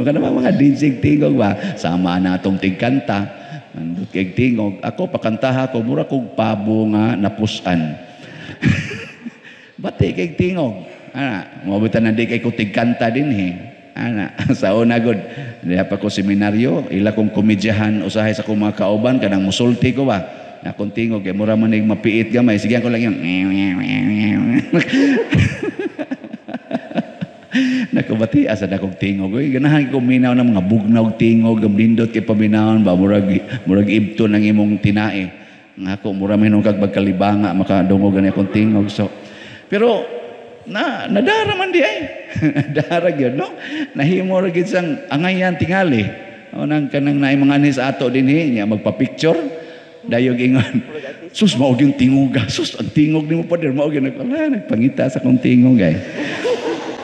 Kana mga DJ tingog ba? Sama na atong tigkanta. Nandot kay tingog. Ako pakantaha ko mura kog pabo nga napusan. Bati kay tingog. Ana, moabutan na di kay ko tigkanta dinhi. Ana, sa una gud, diha pa ko seminaryo, ila kong komedyahan usahay sa akong mga kauban kanang musulti ko ba. Na akong tingog kay mura man nig mapiit gamay, sige ko lang yung Nakabati asa na kong tingog. Uy, ganahan ko minaw ng mga bugnaw tingog, gamlindot kay paminawon ba murag murag ibto ng imong tinae. Nga ako mura man kag magkalibanga makadungog gani akong tingog. So pero na nadara man di ay. Nadara gyud no. Nahimo ra gyud sang angayan tingali. O nang kanang naay mga anis ato dinhi nya magpa-picture dayog ingon. Sus mao gyud tingog. Sus ang tingog nimo pader mao gyud nagpala nagpangita sa akong tingog ay.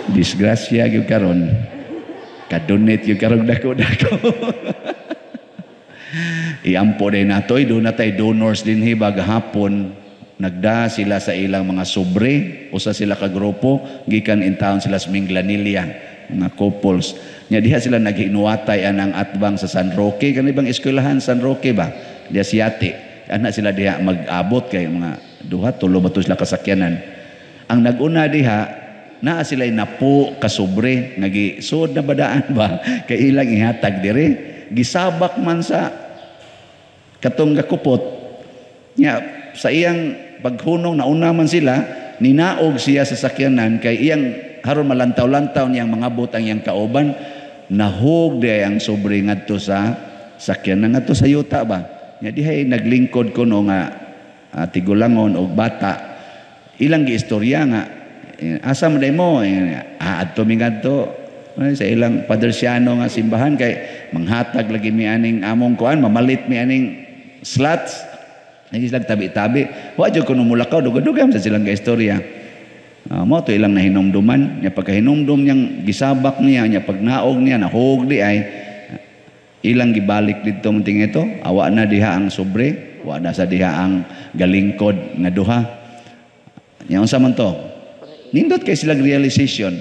Disgrasya gyud karon. Kadunit gyud karon dako-dako. Iampo din nato, doon na tay donors dinhi ba gahapon nagda sila sa ilang mga sobre, usa sila ka grupo gikan in town sila sa Minglanilla, mga couples. Nya diha sila naghinuatay anang atbang sa San Roque, kani bang eskwelahan San Roque ba? Diha siyati. Ana sila diha mag-abot kay mga duha tulo ba to sila kasakyanan. Ang naguna diha naa sila napo kasobre nga gisud na badaan ba kay ilang ihatag dire gisabak man sa katong gakupot nya sa iyang paghunong nauna man sila ninaog siya sa sakyanan kay iyang haron malantaw-lantaw niyang mga butang iyang kauban nahug di ang sobre ngadto sa sakyanan ngadto sa yuta ba nya dihay naglingkod kuno nga tigulangon og bata ilang giistorya nga asa man day mo adto mi ngadto sa ilang Padersiano nga simbahan kay manghatag lagi mi aning among kuan mamalit mi aning slots nagi silang tabi-tabi wa jud kuno mulakaw dugay-dugay sa silang istorya. Mao to ilang nahinumduman nya pagkahinumdum niyang gisabak niya nya pagnaog niya nahug di ay ilang gibalik didto munting ito awa na diha ang sobre wa na sa diha ang galingkod nga duha nya unsa man to. Nindot kay silang realization.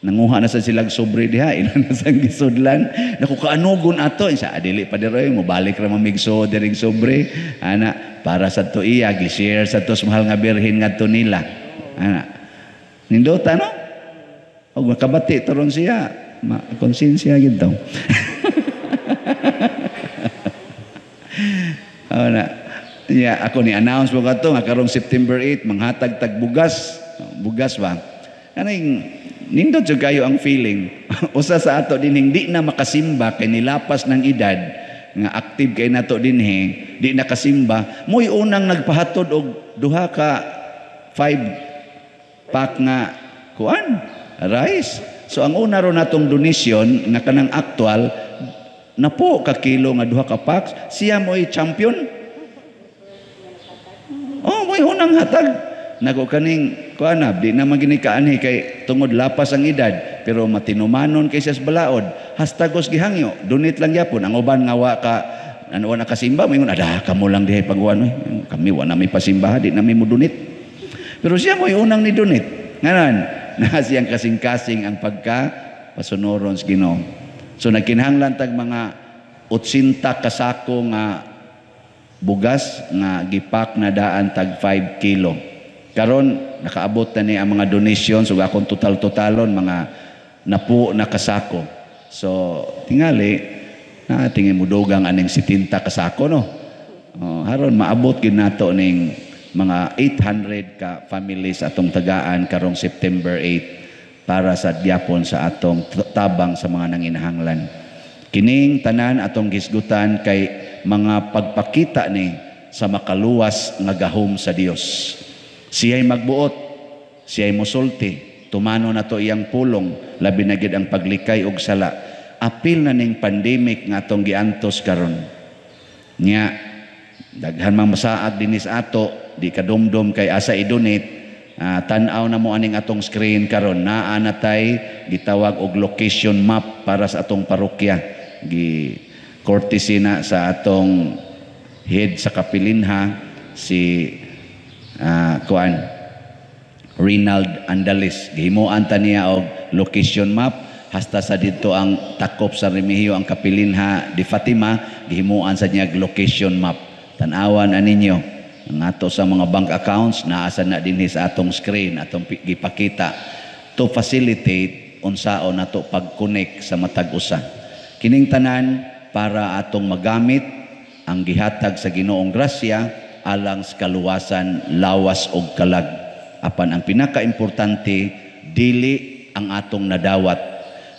Nanguha na sa silang sobre diha, ilan na sang gisudlan. Naku kaanugon ato, sa adili pa diroy, mobalik ra mamigso diring sobre. Ana, para sa to iya gi-share sa tos mahal nga birhen ngadto nila. Ana. Nindot ano? Og makabati turon siya, ma-konsensya gid to. Ana. Ya, ako ni announce mo kadto nga karong September 8 manghatag tag bugas. Bugas ba? Kaning nindot jud kayo ang feeling. Usa sa ato din hindi na makasimba kay nilapas ng edad nga active kay nato dinhi, di nakasimba, mo'y unang nagpahatod og duha ka 5 pack nga kuan rice. So ang una ro natong donation nga kanang actual napo ka kilo nga duha ka packs, siya mo'y champion. Oh, mo'y unang hatag. Nako kaning kuan na di na man gini kaanhi kay tungod lapas ang edad pero matinumanon kay siya sa balaod hastagos gihangyo donate lang gyapon ang uban nga wa ka ano na kasimba moingon ada kamo lang dihay pagkuan oy kami wa na may pasimbahan di na mi mo donate pero siya mo'y unang ni donate nganan na siyang kasing-kasing ang pagka pasunoron sa Ginoo. So nagkinahanglan tag mga 80 ka sako nga bugas nga gipak na daan tag 5 kilo. Karon nakaabot na ni ang mga donations ug akong total-totalon, mga napu na kasako. So tingali na tingin mo dugang aning 70 kasako, no. Oh, haron maabot gid nato ning mga 800 ka families atong tagaan karong September 8 para sa gyapon sa atong tabang sa mga nanginahanglan. Kining tanan atong gisgutan kay mga pagpakita ni sa makaluwas nga gahom sa Dios. Siya'y magbuot, siya'y musulti, tumano nato iyang pulong, labi na gid ang paglikay og sala. Apil na ning pandemic nga atong giantos karon. Nya daghan mang masaag dinis ato, di kadumdum kay asa i-donate. Tan-aw na mo aning atong screen karon, naa na tay gitawag og location map para sa atong parokya. Gi courtesy na sa atong head sa Kapilinha, si kuan Rinald Andalis. Gihimuan ta niya og location map hasta sa didto ang takop sa Remigio, ang Kapilinha di Fatima, gihimuan sa niya location map. Tan-awan ninyo ang ato sa mga bank accounts, naa sa na dinhi sa atong screen, atong gipakita to facilitate unsaon nato pag-connect sa matag usa. Kining tanan para atong magamit ang gihatag sa Ginoong grasya alang sa kaluwasan lawas og kalag. Apan ang pinakaimportante, dili ang atong nadawat.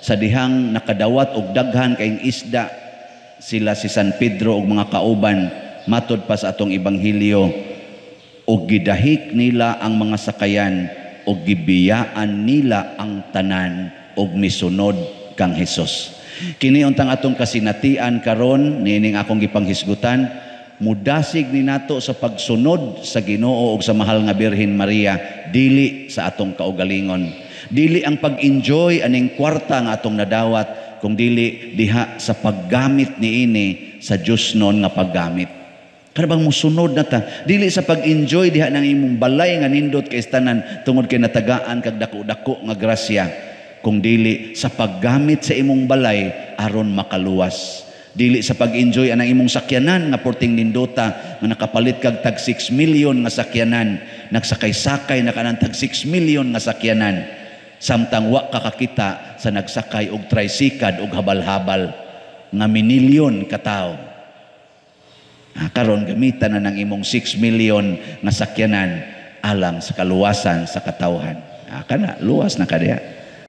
Sa dihang nakadawat og daghan kayong isda sila si San Pedro ug mga kauban, matod pa sa atong ebanghelyo, og gidahik nila ang mga sakayan og gibiyaan nila ang tanan og misunod kang Hesus. Kini untang atong kasinatian karon niining akong gipanghisgutan, mudasig ni nato sa pagsunod sa Ginoo ug sa mahal nga Birhen Maria, dili sa atong kaugalingon, dili ang pag-enjoy aning kwarta nga atong nadawat, kung dili diha sa paggamit niini sa Dios non nga paggamit. Kana bang musunod na ta, dili sa pag-enjoy diha ng imong balay nga nindot kay tanan tungod kay natagaan kag dako-dako nga grasya, kung dili sa paggamit sa imong balay aron makaluwas. Dili sa pag-enjoy anang imong sakyanan nga porting nindota, nga nakapalit kag tag 6 million nga sakyanan, nagsakay-sakay na kanang tag 6 million nga sakyanan, samtang wa ka kakita sa nagsakay og trisikad og habal-habal nga minilyon ka tawo. Karon gamitan na ng imong 6 million nga sakyanan alang sa kaluwasan sa katawhan. Kana luwas na ka diha.